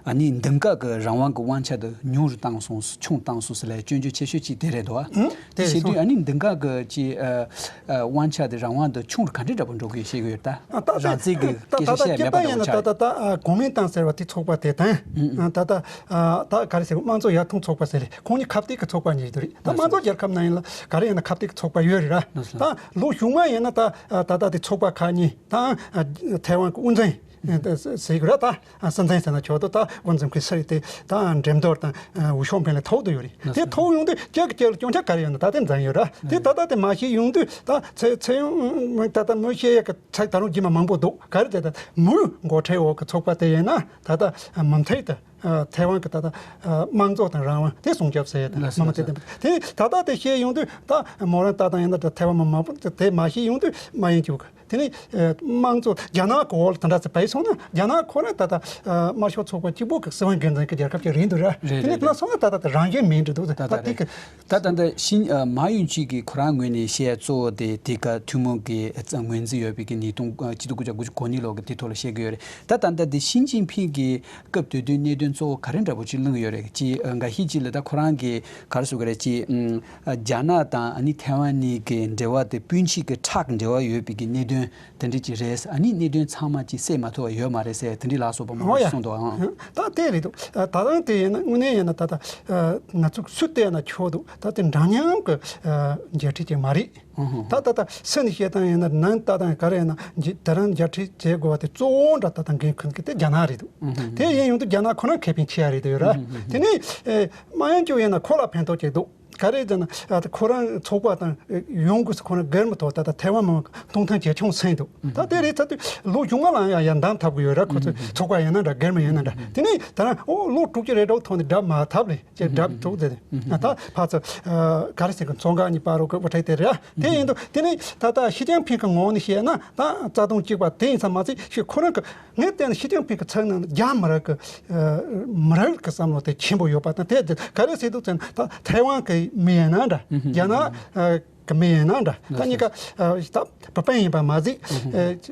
ཨ་ནི་འདིང་ག་གི་རང་དབང་གི་དབང་ཆ་དེ་ཉུང་རུ་བཏང་སོང་། ཆུང་བཏང་སོང་ཟེར་ལ་སྐྱོན་བརྗོད་ཆེ་ཤོས་གཅིག་དེ་རེད་དོ། ཨ། ཨང་། དེ་དེ་བྱེད་དུས་སོང་། ཨ་ནི་འདིང་ག་གི་ཅི་ཨ་ཨ་དབང་ཆ་དེ་རང་དབང་དེ་ཆུང་རུ་ག་འདྲའི་འདྲ་པོ་འགྲོ་གི་ཡོད་ཤེས་གི་ཡོད་ད། ཨ། ད་རང་བཙན་གི་ད་སྐད་ད་ཆ་ད་བཤད་སྤྱིར་མེད་པ་བཏང་ཡིན་ན་འདྲ་པོ་ད་ཆགས། ད་ད་གོ་མིན་ཏང་ཟེར་བ་དེ་ཚོགས་པ་དེ་དང་། ཨང་། ཨང་། ད་ད་ཨ་ད་ག་རེ་ཟེར། དམངས་གཙོ་ཡར་ཐོན་ཚོགས་པ་ཟེར་རེད། ཁོང་གཉིས་ཁ་གཏད་ཀྱི་ཚོགས་པ་གཉིས་དེ་རེད། ད་དམངས་གཙོ་རྒྱལ་ཁབ་ནང་ཡིན་ལ་ག་རེ་ཡིན་ན་ཁ་གཏད་ཀྱི་ཚོགས་པ་ཡོད་རེད་ར། ད་ལོ་གཞུག་མ་ཡིན་ན་ད་ད་ད་དེ་ཚོགས་པ་ཁག་གཉིས་དང་། ཨ། ཐའེ་ཝན་གྱི་དབུ་འཛིན་ཟེར་གི་ར། ད་སྲིད་འཛིན་ཟེར་ན་ཆོག་འདུག་ད་དབུ་འཛིན་གྱི་སྲིད་དེ་ད་འགྲན་བསྡུར་དང་འོས་ཤོག་འཕེན་ལས་ཐོག་ཏུ་ཡོད་རེད། དེ་ཐོག་ཡོང་དུས་གཅིག་གིས་གཅིག་ལ་སྐྱོན་ཆ་ག་རེ་ཡོད་ན་ད་དེ་འཛིན་ཡོད་ར། དེ་ད་ད་དེ་མ་ཤེས་ཡོང་དུས་ད་ཚེ་ཚེ་ཡོང་ད་ད་མོས་བཤད་ཡག་གི་ཚིག་ད་རུང་རྗེས་མ་མང་པོ་འདུག་ག་རེ་ཟེར་ད་མོའི་འགོ་ཁྲིད་འོག་གི་ཚོགས་པ་དེ་ཡིན་ན་ད་ད་མུ་མཐུད་དུ་ཐའེ་ཝན་གྱི་ད་ལྟ་དམངས་གཙོ་དང་རང་དབང་དེ་སྲུང་སྐྱོབ་ཟེར་ཡ་དང་། ལགས་སོ། མི་མང་དེ་ལགས་སོ། དེ་ད་ལྟ་དེ་བཤད་ཡོང་དུས་ད་མོ་རང་ལྟ་སྟངས་ཡིན་ན་ད་ཐའེ་ཝན་མི་མང་པོ་དེ་མ་ཤེས་ཡོང་དུས་མ་ཡིན་གྱི། དེ་ནས་དམངས་གཙོ་རྒྱ་ནག་གི་འོག་ལ་དེ་འདྲ་ཚོ་བས་སོང་ན་རྒྱ་ནག་ཁོ་རང་ད་ལྟ་དམར་ཤོག་ཚོགས་པ་གཅིག་པོ་གི་སྲིད་དབང་སྒེར་འཛིན་གྱི་རྒྱལ་ཁབ་ཅིག་རེད་འདུག་ར། རེད། དེ་ནས་རེད། དེ་ལ་སོང་ན་ད་ལྟ་དེ་རང་བཞིན་མིན་འགྲོ་འདུག་ད་ད་ད་དེ་རེད། གི་ད་ད་ལྟ་ཤིན་ཨ་མ་ཡུན་ཅིན་གྱིས་ཁོ་རང་ངོས་ནས་བཤད་གཙོ་བོ་དེ་དེ་ག་ཐུན་མོང་གི་ཨ་ངོས་འཛིན་ཡོད་པའི་གི་ཉིས་སྟོང་ཨ་ཆིག་སྟོང་དགུ་བརྒྱ་དགུ་བཅུ་གོ་གཉིས་ལོ་གི་དེ་ཐོག་ལ་བཤད་ཀྱི་ཡོད་རེད། ད་ད་ལྟ་དེ་ཞི་ཅིན་ཕིང་གི་སྐབས་དེ་དུས་གནད་དོན་གཙོ་བོ་ག་རེ་འདྲ་པོ་ཅིག་གླེང་ཡོད་རེད། ཅིག་ཨ་འགའ་ཤས་ཅིག་ལ་ད་ཁོ་རང་གི་ག་རེ་ཟེར་དགོས་རེད། ཅིག་ཨ་རྒྱ་ནག་དང་ཨ་ནི་ཐའེ་ཝན་གཉིས་ཀྱི་འབྲེལ་བ་དེ་སྤུན་མཆེད་ཀྱི་ཁྲག་གི་འབྲེལ་བ་ཡོད་པའི་གི་གནད་དོན་དེ་འདྲ་ཅིག་རེད། ཨ་ནི་གནད་དོན་ཚང་མ་ཅིག་སེལ་མ་ཐུབ་པ་ཡོད་མ་རེད་ཟེར་དེ་འདྲའི་ལབ་སོགས་པ་མང་པོ་ཞིག་གསུངས་འདུག་ཨང་། ད་དེ་རེད་འདུག་ད་ཐེངས་དེ་ཡིན་ན་དངོས་གནས་ཡིན་ན་ད་ལྟ་ང་ཚོ་སུས་བལྟས་ན་ཆོག་འདུག་ད་དེ་འདྲ་མཉམ་གྱི་འཇལ་ཁྲིད་ཅིག་མ་རེད། ད་ད་ལྟ་སུ་ནས་བཤད་སྟངས་ཡིན་ན་ནང་ལྟ་སྟངས་ག་རེ་ཡིན་ན་དེ་རང་འཇལ་ཁྲིད་བྱེད་དགོས་པ་དེ་གཙོ་བོ་འདྲ་ལྟ་སྟངས་འགན་འཁུར་མཁན་དེ་རྒྱ་ནག་རེད་འདུག་དེ་ཡིན་ཡོང་དུས་རྒྱ་ནག་ཁོ་རང་ཁེ་ཕན་ཆེ་ཡ་རེད་འདུག་ཡོད་ར། དེ་ནས་མ་ཡང་ཅུ་ཡིན་ན་ཁོ་ལ་ཕན་ཐོགས་ཅིག་འདུག་ག་རེ་ཟེར་ན་ཨ་ད་ཁོ་རང་ཚོགས་པ་དང་ཡོང་དགོས་སུ་ཁོ་རང་སྒེར་མི་ཐོག་ད་ལྟ་ཐའེ་ཝན་མི་མང་གི་གཏོང་མཐའ་ཇེ་ཆུང་སོང་འདུག་ད་དེ་རེད་ཚར་དུས་ལོ་གཞུག་མ་ལའང་ཡང་ཡར་འདང་འཐབ་གི་ཡོད་ར། ཁོ་ཚོ་ཚོགས་པ་ཡིན་ན་འདྲ་སྒེར་མི་ཡིན་ན་འདྲ། དེ་ནས་ད་རང་ཨོ་ལོ་དྲུག་ཅུ་རེ་གྲངས་ཐོག་ནས་འདྲ་མ་ཐབས་ལས་ཅེས་འདྲ་ཐུག་ཟེར་ནས་ད་ཕར་ཚུར་ག་རེ་ཟེར་གི་ཚོང་ཁང་གཉིས་བར་རོགས་གི་དབུ་ཁྲིད་དེ་རེད། དེ་ཡིན་དུས་དེ་ནས་ད་ལྟ་ཞི་ཅིན་ཕིང་གི་ངོས་ནས་བཤད་ན་ད་རྩ་དོན་གཅིག་པ་དེ་ཡིན་ས་མ་ཚད་ཤི་ཁོ་རང་གི་ངས་བལྟས་ན་ཞི་ཅིན་ཕིང་གི་ཚབ་ནང་རྒྱ་མི་རིགས་ཀྱི་མི་རིགས་ཀྱི་བསམ་བློ་དེ་ཆེན་པོ་ཡོད་པ་དང་། དེ་ག་རེ་ཟེར་འདུག་ཟེར་ན་ད་ཐའེ་ཝན་གྱི་མི་ཡིན་ན་འདྲ། རྒྱ་ནག་གི་མི་ཡིན་ན་འདྲ། ད་གཉིས་ཀ་ད་བོད་པ་ཡིན་པ་མ་ཟད་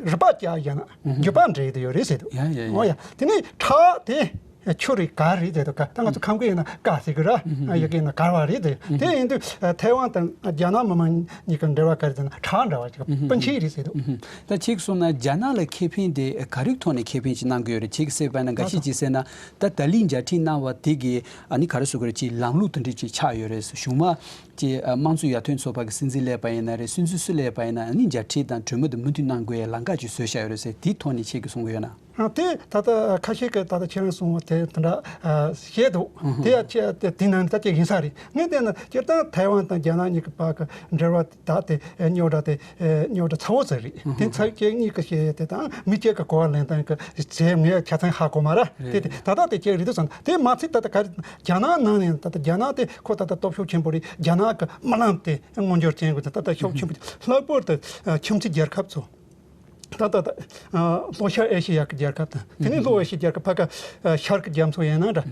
རུས་པ་རྒྱ་ཡིན་ན་རྒྱུད་པ་འདྲེས་ཡོད་རེད་ཟེར་འདུག་ཡ་ཡ་ཡ། འོ་ཡ། དེ་ནས་ཁྲག་དེ་ཆུ་རེད་གར་རེད་ཟེར་འདུག་ད་ང་ཚོ་ཁམས་སྐད་ཡིན་ན་གར་ཟེར་གི་ར། ཡ་གི་ཡིན་ན་གར་བ་རེད་ཟེར། དེ་ཡིན་དུས་ཐའེ་ཝན་དང་རྒྱ་ནག་མི་མང་གཉིས་ཀྱི་འབྲེལ་བ་ག་རེ་ཟེར་ན་ཁྲག་འདྲ་བ་ཅིག་སྤུན་མཆེད་རེད་ཟེར་འདུག་ད་ཁྱེད་གསུངས་ན་རྒྱ་ནག་ལ་ཁེ་ཕན་དེ་ག་རེའི་ཐོག་ནས་ཁེ་ཕན་ཅིག་གནང་གི་ཡོད་རེད། ཁྱེད་ཀྱིས་བཤད་པ་ན་འགའ་ཤས་ཀྱིས་ཟེར་ན་ད་ད་ལིའི་མཇལ་འཕྲད་གནང་བ་དེ་གི་ཨ་ནི་ག་རེ་ཟེར་དགོས་རེད། ཅིག་ལམ་ལུགས་དེ་འདྲ་ཅིག་ཆགས་ཡོད་རེད། གཞུག་མ་ཅིག་དམངས་གཙོ་ཡར་ཐོན་ཚོགས་པ་གི་སྲིད་འཛིན་སླེབས་པ་ཡིན་ན་རེད། སྲིད་འཛིན་སུ་སླེབས་པ་ཡིན་ན་ཨ་ནི་མཇལ་འཕྲད་དང་གྲོས་མོལ་དེ་མུ་མཐུད་གནང་དགོས་ཡ་ལམ་ཁ་ཅིག་བཟོས་བཞག་ཡོད་རེད་ཟེར། དེའི་ཐོག་ནས་ཁྱེད་ཀྱིས་གསུང་གི་ཡོད་ན། ཨ། དེ་ད་ལྟ་ཁ་ཤས་ཀྱིས་ད་ལྟ་ཁྱེད་རང་གསུངས་པ་དེ་དེ་འདྲ་ཨ་བཤད་འདུག་དེ་ཡང་ཁྱེད་དེ་དེ་ནང་ད་ཅིག་ཡིན་ས་རེད། ངས་བལྟས་ན་སྤྱིར་བཏང་ཐའེ་ཝན་དང་རྒྱ་ནག་གཉིས་ཀྱི་བར་གྱི་འབྲེལ་བ་ད་དེ་རྙོག་དྲ་དེ་རྙོག་དྲ་ཚ་བོ་ཟིག་རེད། དེ་ཚ་བོ་ཁྱེད་གཉིས་ཀྱིས་བཤད་ཡས་དེ་དང་མི་གཅིག་གི་གོ་བ་ལེན་སྟངས་ཀྱི་རྗེས་ངས་ཆ་ཚང་ཧ་གོ་མ་ར། དེ་དེ་ད་ལྟ་དེ་ཁྱེད་རེད་འདུག་བསམ། དེ་མ་ཚད་ད་ལྟ་ག་རེ་རྒྱ་ནག་ནང་ནས་ད་ལྟ་རྒྱ་ནག་དེ་ཁོ་ད་ལྟ་སྟོབས་ཤུགས་ཆེན་པོ་རེད། རྒྱ་ནག་གི་རྨི་ལམ་དེ་མངོན་འགྱུར་ཅན་གྱི་ད་ལྟ་ཤུགས་ཆེན་པོ་ལྷག་པར་དུ་ཁྱིམ་མཚེས་རྒྱལ་ཁབ་ཚོ། ད་ལྟ་ད་ལྷོ་ཤར་ཨེ་ཤེ་ཡ་གི་རྒྱལ་ཁབ་དང་དེ་ནས་ལྷོ་ཨེ་ཤེ་ཡ་རྒྱལ་ཁབ་ཕ་ག་ཤར་གི་རྒྱ་མཚོ་ཡིན་ན་འདྲ།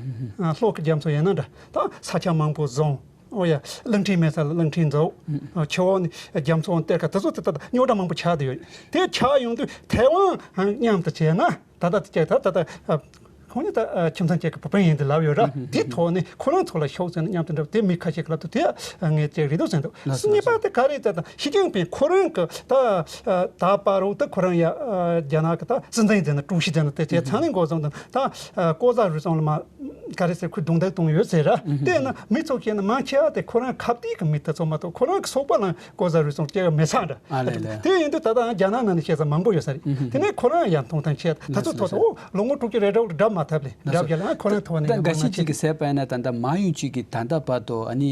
ལྷོ་གི་རྒྱ་མཚོ་ཡིན་ན་འདྲ། ད་ས་ཆ་མང་པོ་བཟུང་། ཨོ་ཡ། གླིང་ཕྲན་མེད་ས་ལ་གླིང་ཕྲན་འཛུགས། ཆུ་བོ་ནས་རྒྱ་མཚོ་གཏེར་ཁ་དེ་ཚོ་དེ་ད་རྙོག་དྲ་མང་པོ་ཆགས་བསྡད་ཡོད། དེ་ཆགས་ཡོང་དུས་ཐའེ་ཝན་མཉམ་དུ་བྱས་ན་ད་ལྟ་དེ་ད་ད་ད། ཁོང་ཉིད་ད་ཁྱིམ་ཚང་གཅིག་གི་བུ་སྤུན་ཡིན་དུ་ལབ་ཡོད་ར། དེ་ཐོག་ནས་ཁོ་རང་ཚོ་ལ་ཤོག་ཟེར་ན་མཉམ་དུ་འགྲོ་དེ་མི་ཁ་ཤས་ཀྱི་ལབ་དུས་དེ་ངས་ཅིག་རེ་དོགས་ཟིན་འདུག་གཉིས་པ་དེ་ག་རེ་ཟེར་ན་ཞི་ཅིན་ཕིང་ཁོ་རང་གི་ད་ད་བར་རུ་ད་ཁོ་རང་ཡ་རྒྱ་ནག་གི་ད་སྲིད་འཛིན་ཟེར་ན་ཀྲུའུ་ཞི་ཟེར་ན་དེ་ཚང་ནས་འགོ་བཟུང་དང་ད་ལྐོག་ཟ་རུལ་སུངས་ལ་མ་ག་རེ་ཟེར་ཁོས་རྡུང་རྡེག་གཏོང་ཡོད་ཟེར་ར། དེ་ན་མི་ཚོ་བཤད་ན་མང་ཆེ་བ་དེ་ཁོ་རང་ཁ་གཏད་ཀྱི་མི་དེ་ཚོ་མ་གཏོགས་ཁོ་རང་གི་ཚོགས་པ་ལ། ལྐོག་ཟ་རུལ་སུངས་སྐྱེ་བ་མེད་ས་འདྲ། ཨ་ལེ་ལེ། དེ་ཡིན་དུས་ད་ལྟ་རྒྱ་ནག་ནང་ནས་བཤད་ས་མང་པོ་ཡོད་ས་རེད། དེ་ནས་ཁོ་རང་ཡང་མཐོང་ཐང་ཆེ། ད་ཚོ་ཐོག་ཏུ་ཨོ་ལོ་ངོ་དྲུག་ཅུ་རེ་གྲངས་འགྲབ་མ་ཐབས་ལས་འགྲབ་རྒྱ་ལ་ཁོ་རང་ཐོག་ནས་ད་འགའ་ཤས་ཅིག་གིས་ཟེར་བ་ཡིན་ན་ད་ལྟ་མ་ཡུན་ཅིག་གིས་ད་ལྟ་བར་དུ་ཨ་ནི་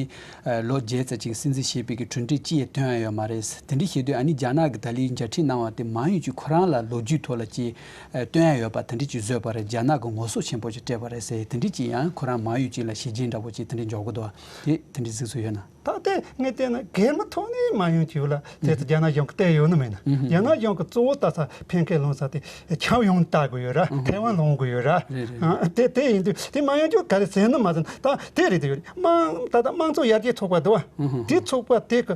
ལོ་བརྒྱད་ཙམ་ཅིག་སྲིད་འཛིན་བྱས་པའི་གི་གྲུབ་འབྲས་ཅི་ཡང་ཐོན་ཡ་ཡོད་མ་རེད། དེ་འདྲ་བྱེད་དུས་ཨ་ནི་རྒྱ་ནག་གི་ད་ལིའི་མཇལ་འཕྲད་གནང་བ་དེ་མ་ཡུན་ཅིག་ཁོ་རང་ལ་ལོ་རྒྱུས་ཐོག་ལ་ཅིག་སྟོན་ཡ་ཡོད་པ་དེ་འདྲ་ཅིག་བཟོས་པ་རེད། རྒྱ་ནག་གི་ངོ་སོ་ཆེན་པོ་ཅིག་སྤྲད་པ་རེད་ཟེར། དེ་འདྲ་ཅིག་ཡང་ཁོ་རང་མ་ཡུན་ཅིག་ལ་བྱས་རྗེས་འདྲ་པོ་ཅིག་དེ་འདྲ་འཇོག་གི་འདུག་དེ་དེ་འདྲ་གཟིགས་ཚུལ་ཡོད་ན། ད་དེ་ངས་བལྟས་ན་སྒེར་མི་ཐོག་ནས་མ་ཡོང་རྒྱུ་ལ་དེ་ཚོ་རྒྱ་ནག་གཞུང་གིས་བལྟས་ཡོད་ནི་མེད་ན། རྒྱ་ནག་གཞུང་གིས་གཙོ་བོ་ད་ས་ཕན་ཁེ་ལོང་ས་དེ་ཁྱབ་ཡོང་ལྟ་དགོས་ཡོད་ར། ཐའེ་ཝན་ལོང་དགོས་ཡོད་ར། རེད་རེད། ཨ་དེ་དེ་ཡིན་དུས་དེ་མ་ཡོང་རྒྱུ་ག་རེ་ཟེར་ནི་མ་ཟེར་ན། ད་དེ་རེད་དེ་ཡོད་རེད། དམངས་ད་ལྟ་དམངས་གཙོ་ཡར་རྒྱས་ཚོགས་པ་འདུག་བ། དེ་ཚོགས་པ་དེ་གི་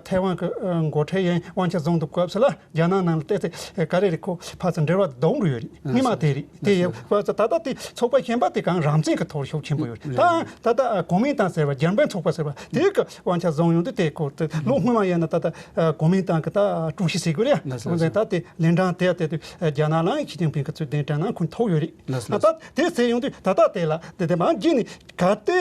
ཐའེ་ཝན་གི་འགོ་ཁྲིད་ཡིན་དབང་ཆ་བཟུང་འདུག་སྐབས་སུ་ལ། རྒྱ་ནག་ནང་ལ་བལྟས་ཚེ་ག་རེ་རེད། ཁོ་ཕར་ཚུར་འབྲེལ་བ་སྡོམ་རུ་ཡོད་རེད། སྔོན་མ་དེ་རེད། དེ་ཡོད་པ་ཚོ་ད་ལྟ་དེ་ཚོགས་པ་གཞན་པ་དེ་གང་རང་བཙན་གྱི་ཐོག་ཤུགས་ཆེན་པོ་ཡོད་རེད། ད་ད་ལྟ་གོ་མིན་ཏང་ཟེར་བ། འཇར་པན་ཚོགས་པ་ཟེར་བ་དེ་གི་དབང་ཆ་བཟུང་ཡོང་དུས། དེ་ཁོ་དེ་ལོ་སྔོན་མ་ཡིན་ན་ད་ལྟ་གོ་མིན་ཏང་གི་ད་ཀྲུའུ་ཞི་ཟེར་དགོས་རེད། ད་དེ་ལན་ཀྲང་དེ་དེ་དུས་རྒྱ་ནག་ལའང་ཞི་ཅིན་ཕིང་གི་ཚུལ་གདན་དྲངས་ན་ཁོ་ཐོབ་ཡོད་རེད། ད་དེ་ཟེར་ཡོང་དུས་ད་ལྟ་དེ་ལ་དེ་དེ་མ་འཇིག་ནས་ག་དེ་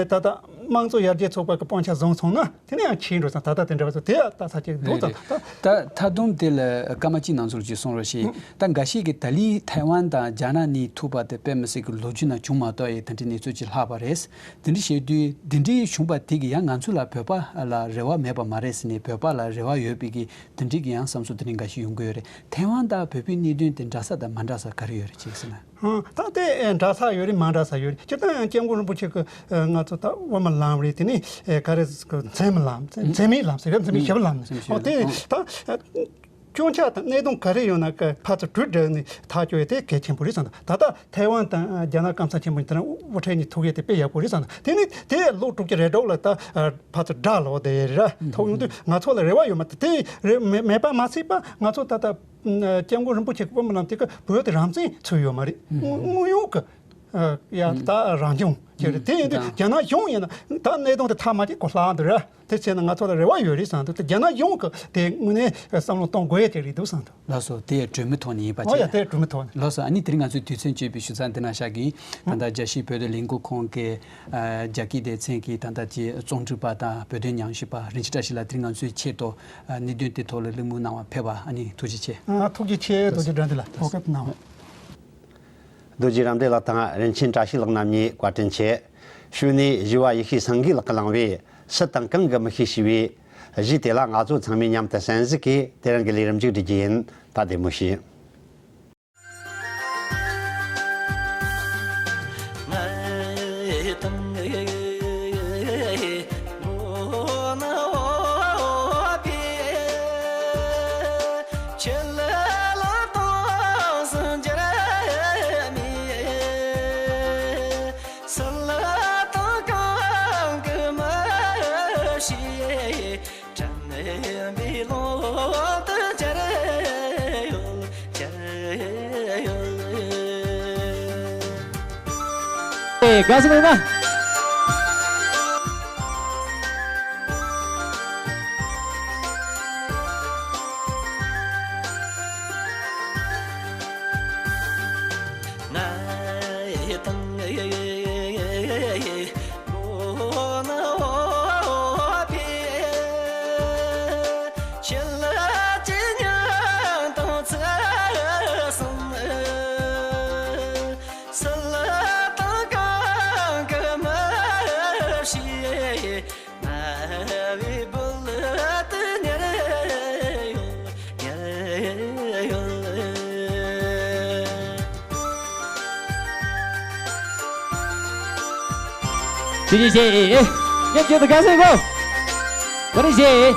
ད་ལྟ་དམངས་གཙོ་ཡར་རྒྱས་ཚོགས་པ་གི་དབང་ཆ་བཟུང་སོང་ན། དེ་ནས་ཡང་ཕྱིན་འགྲོ་ཙང་ད་ལྟ་དེ་འདྲ་བ་ཚོ་དེ་ཡང་ལྟ་ས་ཅིག་འདུག་ཙང་། ད་ད་མཐའ་སྡོམ་དེ་ལ་སྐར་མ་གཅིག་ནང་ཚུར་ཅིག་གསུང་རོགས་ཞེས། ད་འགའ་ཞིག་གིས་ད་ལན་ཐའེ་ཝན་དང་རྒྱ་ནག་གཉིས་ཐུག་པ་དེ་དཔེ་མི་སྲིད་ཀྱི་ལོ་རྒྱུས་ནང་བྱུང་མ་གཏོགས་ཡི་དེ་འདྲའི་གནས་ཚུལ་ཅིག་ལྷག་པ་རེད། དེ་འདྲ་བྱེད་དུས་དེ་འདྲའི་བྱུང་པ་དེ་གིས་ཡང་ང་ཚོ་ལ་བོད་པ་ལ་རེ་བ་མེད་པ་མ་རེད་ཟེར་ནས། བོད་པ་ལ་རེ་བ་ཡོད་པའི་གི་དེ་འདྲའི་གི་ཡང་བསམ་ཚུལ་དེ་འདྲ་འགའ་ཞིག་ཡོང་གི་ཡོད་རེད། ཐའེ་ཝན་དང་བོད་པའི་གནད་དོན་དེ་འདྲ་ས་དང་མ་འདྲ་ས་ག་རེ་ཡོད་རེད་ཅེས་ཟེར་ན། ཨ། ད་དེ་འདྲ་ས་ཡོད་རེད། མ་འདྲ་ས་ཡོད་རེད། སྤྱིར་བཏང་ཡང་སྐྱབས་མགོན་རིན་པོ་ཆེ་གི་ང་ཚོ་ད་དབུ་མའི་ལམ་རེད། དེ་ནས་ག་རེ་ཟེར་གི་འཛིན་མའི་ལམ། འཛིན་མའི་ལམ་ཟེར་གི། འཛིན་མའི་ཞི་བའི་ལམ་ནས། ཨོ་དེ་ད་སྐྱོན་ཆ་དང་གནད་དོན་ག་རེ་ཡོད་ན་གི་ཕར་ཚུར་གྲོས་བསྡུར་ནས་ཐག་གཅོད་ཡས་དེ་གལ་ཆེན་པོ་རེད་བསམ་འདུག་ད་ལྟ་ཐའེ་ཝན་དང་རྒྱ་ནག་སྐམ་ས་ཆེན་པོ་དེ་རིང་དབུ་ཁྲིད་གཉིས་ཐུག་ཡས་དེ་དཔེ་ཡག་པོ་རེད་བསམ་འདུག་དེ་ནས་དེ་ལོ་དྲུག་ཅུ་རེ་དྲུག་ལ་ད་ཕར་ཚུར་དགྲ་ལོག་བསྡད་ཡས་རེད་ར། ཐུག་ཡོང་དུས་ང་ཚོ་ལ་རེ་བ་ཡོད་མ་རེད། དེ་རེད་མེད་མེད་པ་མ་ཚད་པ་ང་ཚོ་ད་ལྟ་སྐྱབས་མགོན་རིན་པོ་ཆེ་གི་དབུ་མའི་ལམ་དེ་གི་བོད་དེ་རང་བཙན་ཚུགས་ཡོད་མ་རེད། དངོས་དངོས་ཡོད་གི་ཡ་ད་རང་སྐྱོང་ཅིག་རེད། དེ་ཡིན་དུས་རྒྱ་ནག་གཞུང་ཡིན་ན་ད་གནད་དོན་དེ་ཐག་མ་ཆོད་གོ་ལྷག་འདུག་ར། དེ་བྱས་ན་ང་ཚོ་ལ་རེ་བ་ཡོད་རེད་བསམ་འདུག་དེ་རྒྱ་ནག་གཞུང་གི་དེ་དངོས་གནས་བསམ་བློ་གཏོང་དགོས་ཡ་ཅིག་རེད་འདུག་བསམ་འདུག་ལགས་སོ། དེ་གྲོས་མོལ་ཐོག་ནས་ཡིན་པ་ཨོ་ཡ། བྱས། དེ་གྲོས་མོལ་ཐོག་ནས། ལགས་སོ། ཨ་ནི་དེ་རིང་ང་ཚོའི་དུས་ཚོད་སྤྱོད་པའི་ཞུ་ཚགས་འདི་ན་བཞག་གི་ཡིན། ད་ལྟ་རྒྱལ་སྤྱིའི་བོད་དོན་ལས་འགུལ་ཁང་གི་ཨ་རྒྱ་སྐད་སྡེ་ཚན་གྱི་ད་ལྟ་གྱི་རྩོམ་སྒྲིག་པ་དང་བོད་དོན་ཉམས་ཞིབ་པ་རིན་ཆེན་བཀྲ་ཤིས་ལགས་དེ་རིང་ང་ཚོའི་ཆེད་དུ་ཨ་གནད་དོན་དེ་ཐོག་ལ་གླེང་མོལ་གནང་བར་ཕེབས་པ་ཨ་ནི་ཐུགས་རྗེ་ཆེ། ཨ། ཐུགས་རྗེ་ཆེ། རྡོ་རྗེ་དགྲ་འདུལ་ལགས་གོ་སྐབས་གནང་བ། རྡོ་རྗེ་རབ་འདྲེན་ལགས་དང་རིན་ཆེན་བཀྲ་ཤིས་ལགས་རྣམ་གཉིས་བཀའ་དྲིན་ཆེ། གཞུག་ནས་ཞུ་བ་ཡེ་ཤེས་སེང་གེ་ལགས་ཀྱིས་བླངས་པའི་སུ་དང་གང་གིས་མི་ཤེས་ཞེས་པའི་གཞས་དེ་ལ་ང་ཚོ་ཚང་མས་མཉམ་དུ་གསན་གཟིགས་ཀྱིས་དེ་རིང་གི་ལས་རིམ་མཇུག་སྒྲིལ་རྒྱུ་ཡིན། ད་བདེ་མོ་བྱོས། ཨེ། དགའ་བསུ་ཡོད་ན། ཅི་ཅི་ཅི། ཨེ། ཉམས་ཆེན་དུ་ག་སེ་གོ། བ་རི་ཞེ།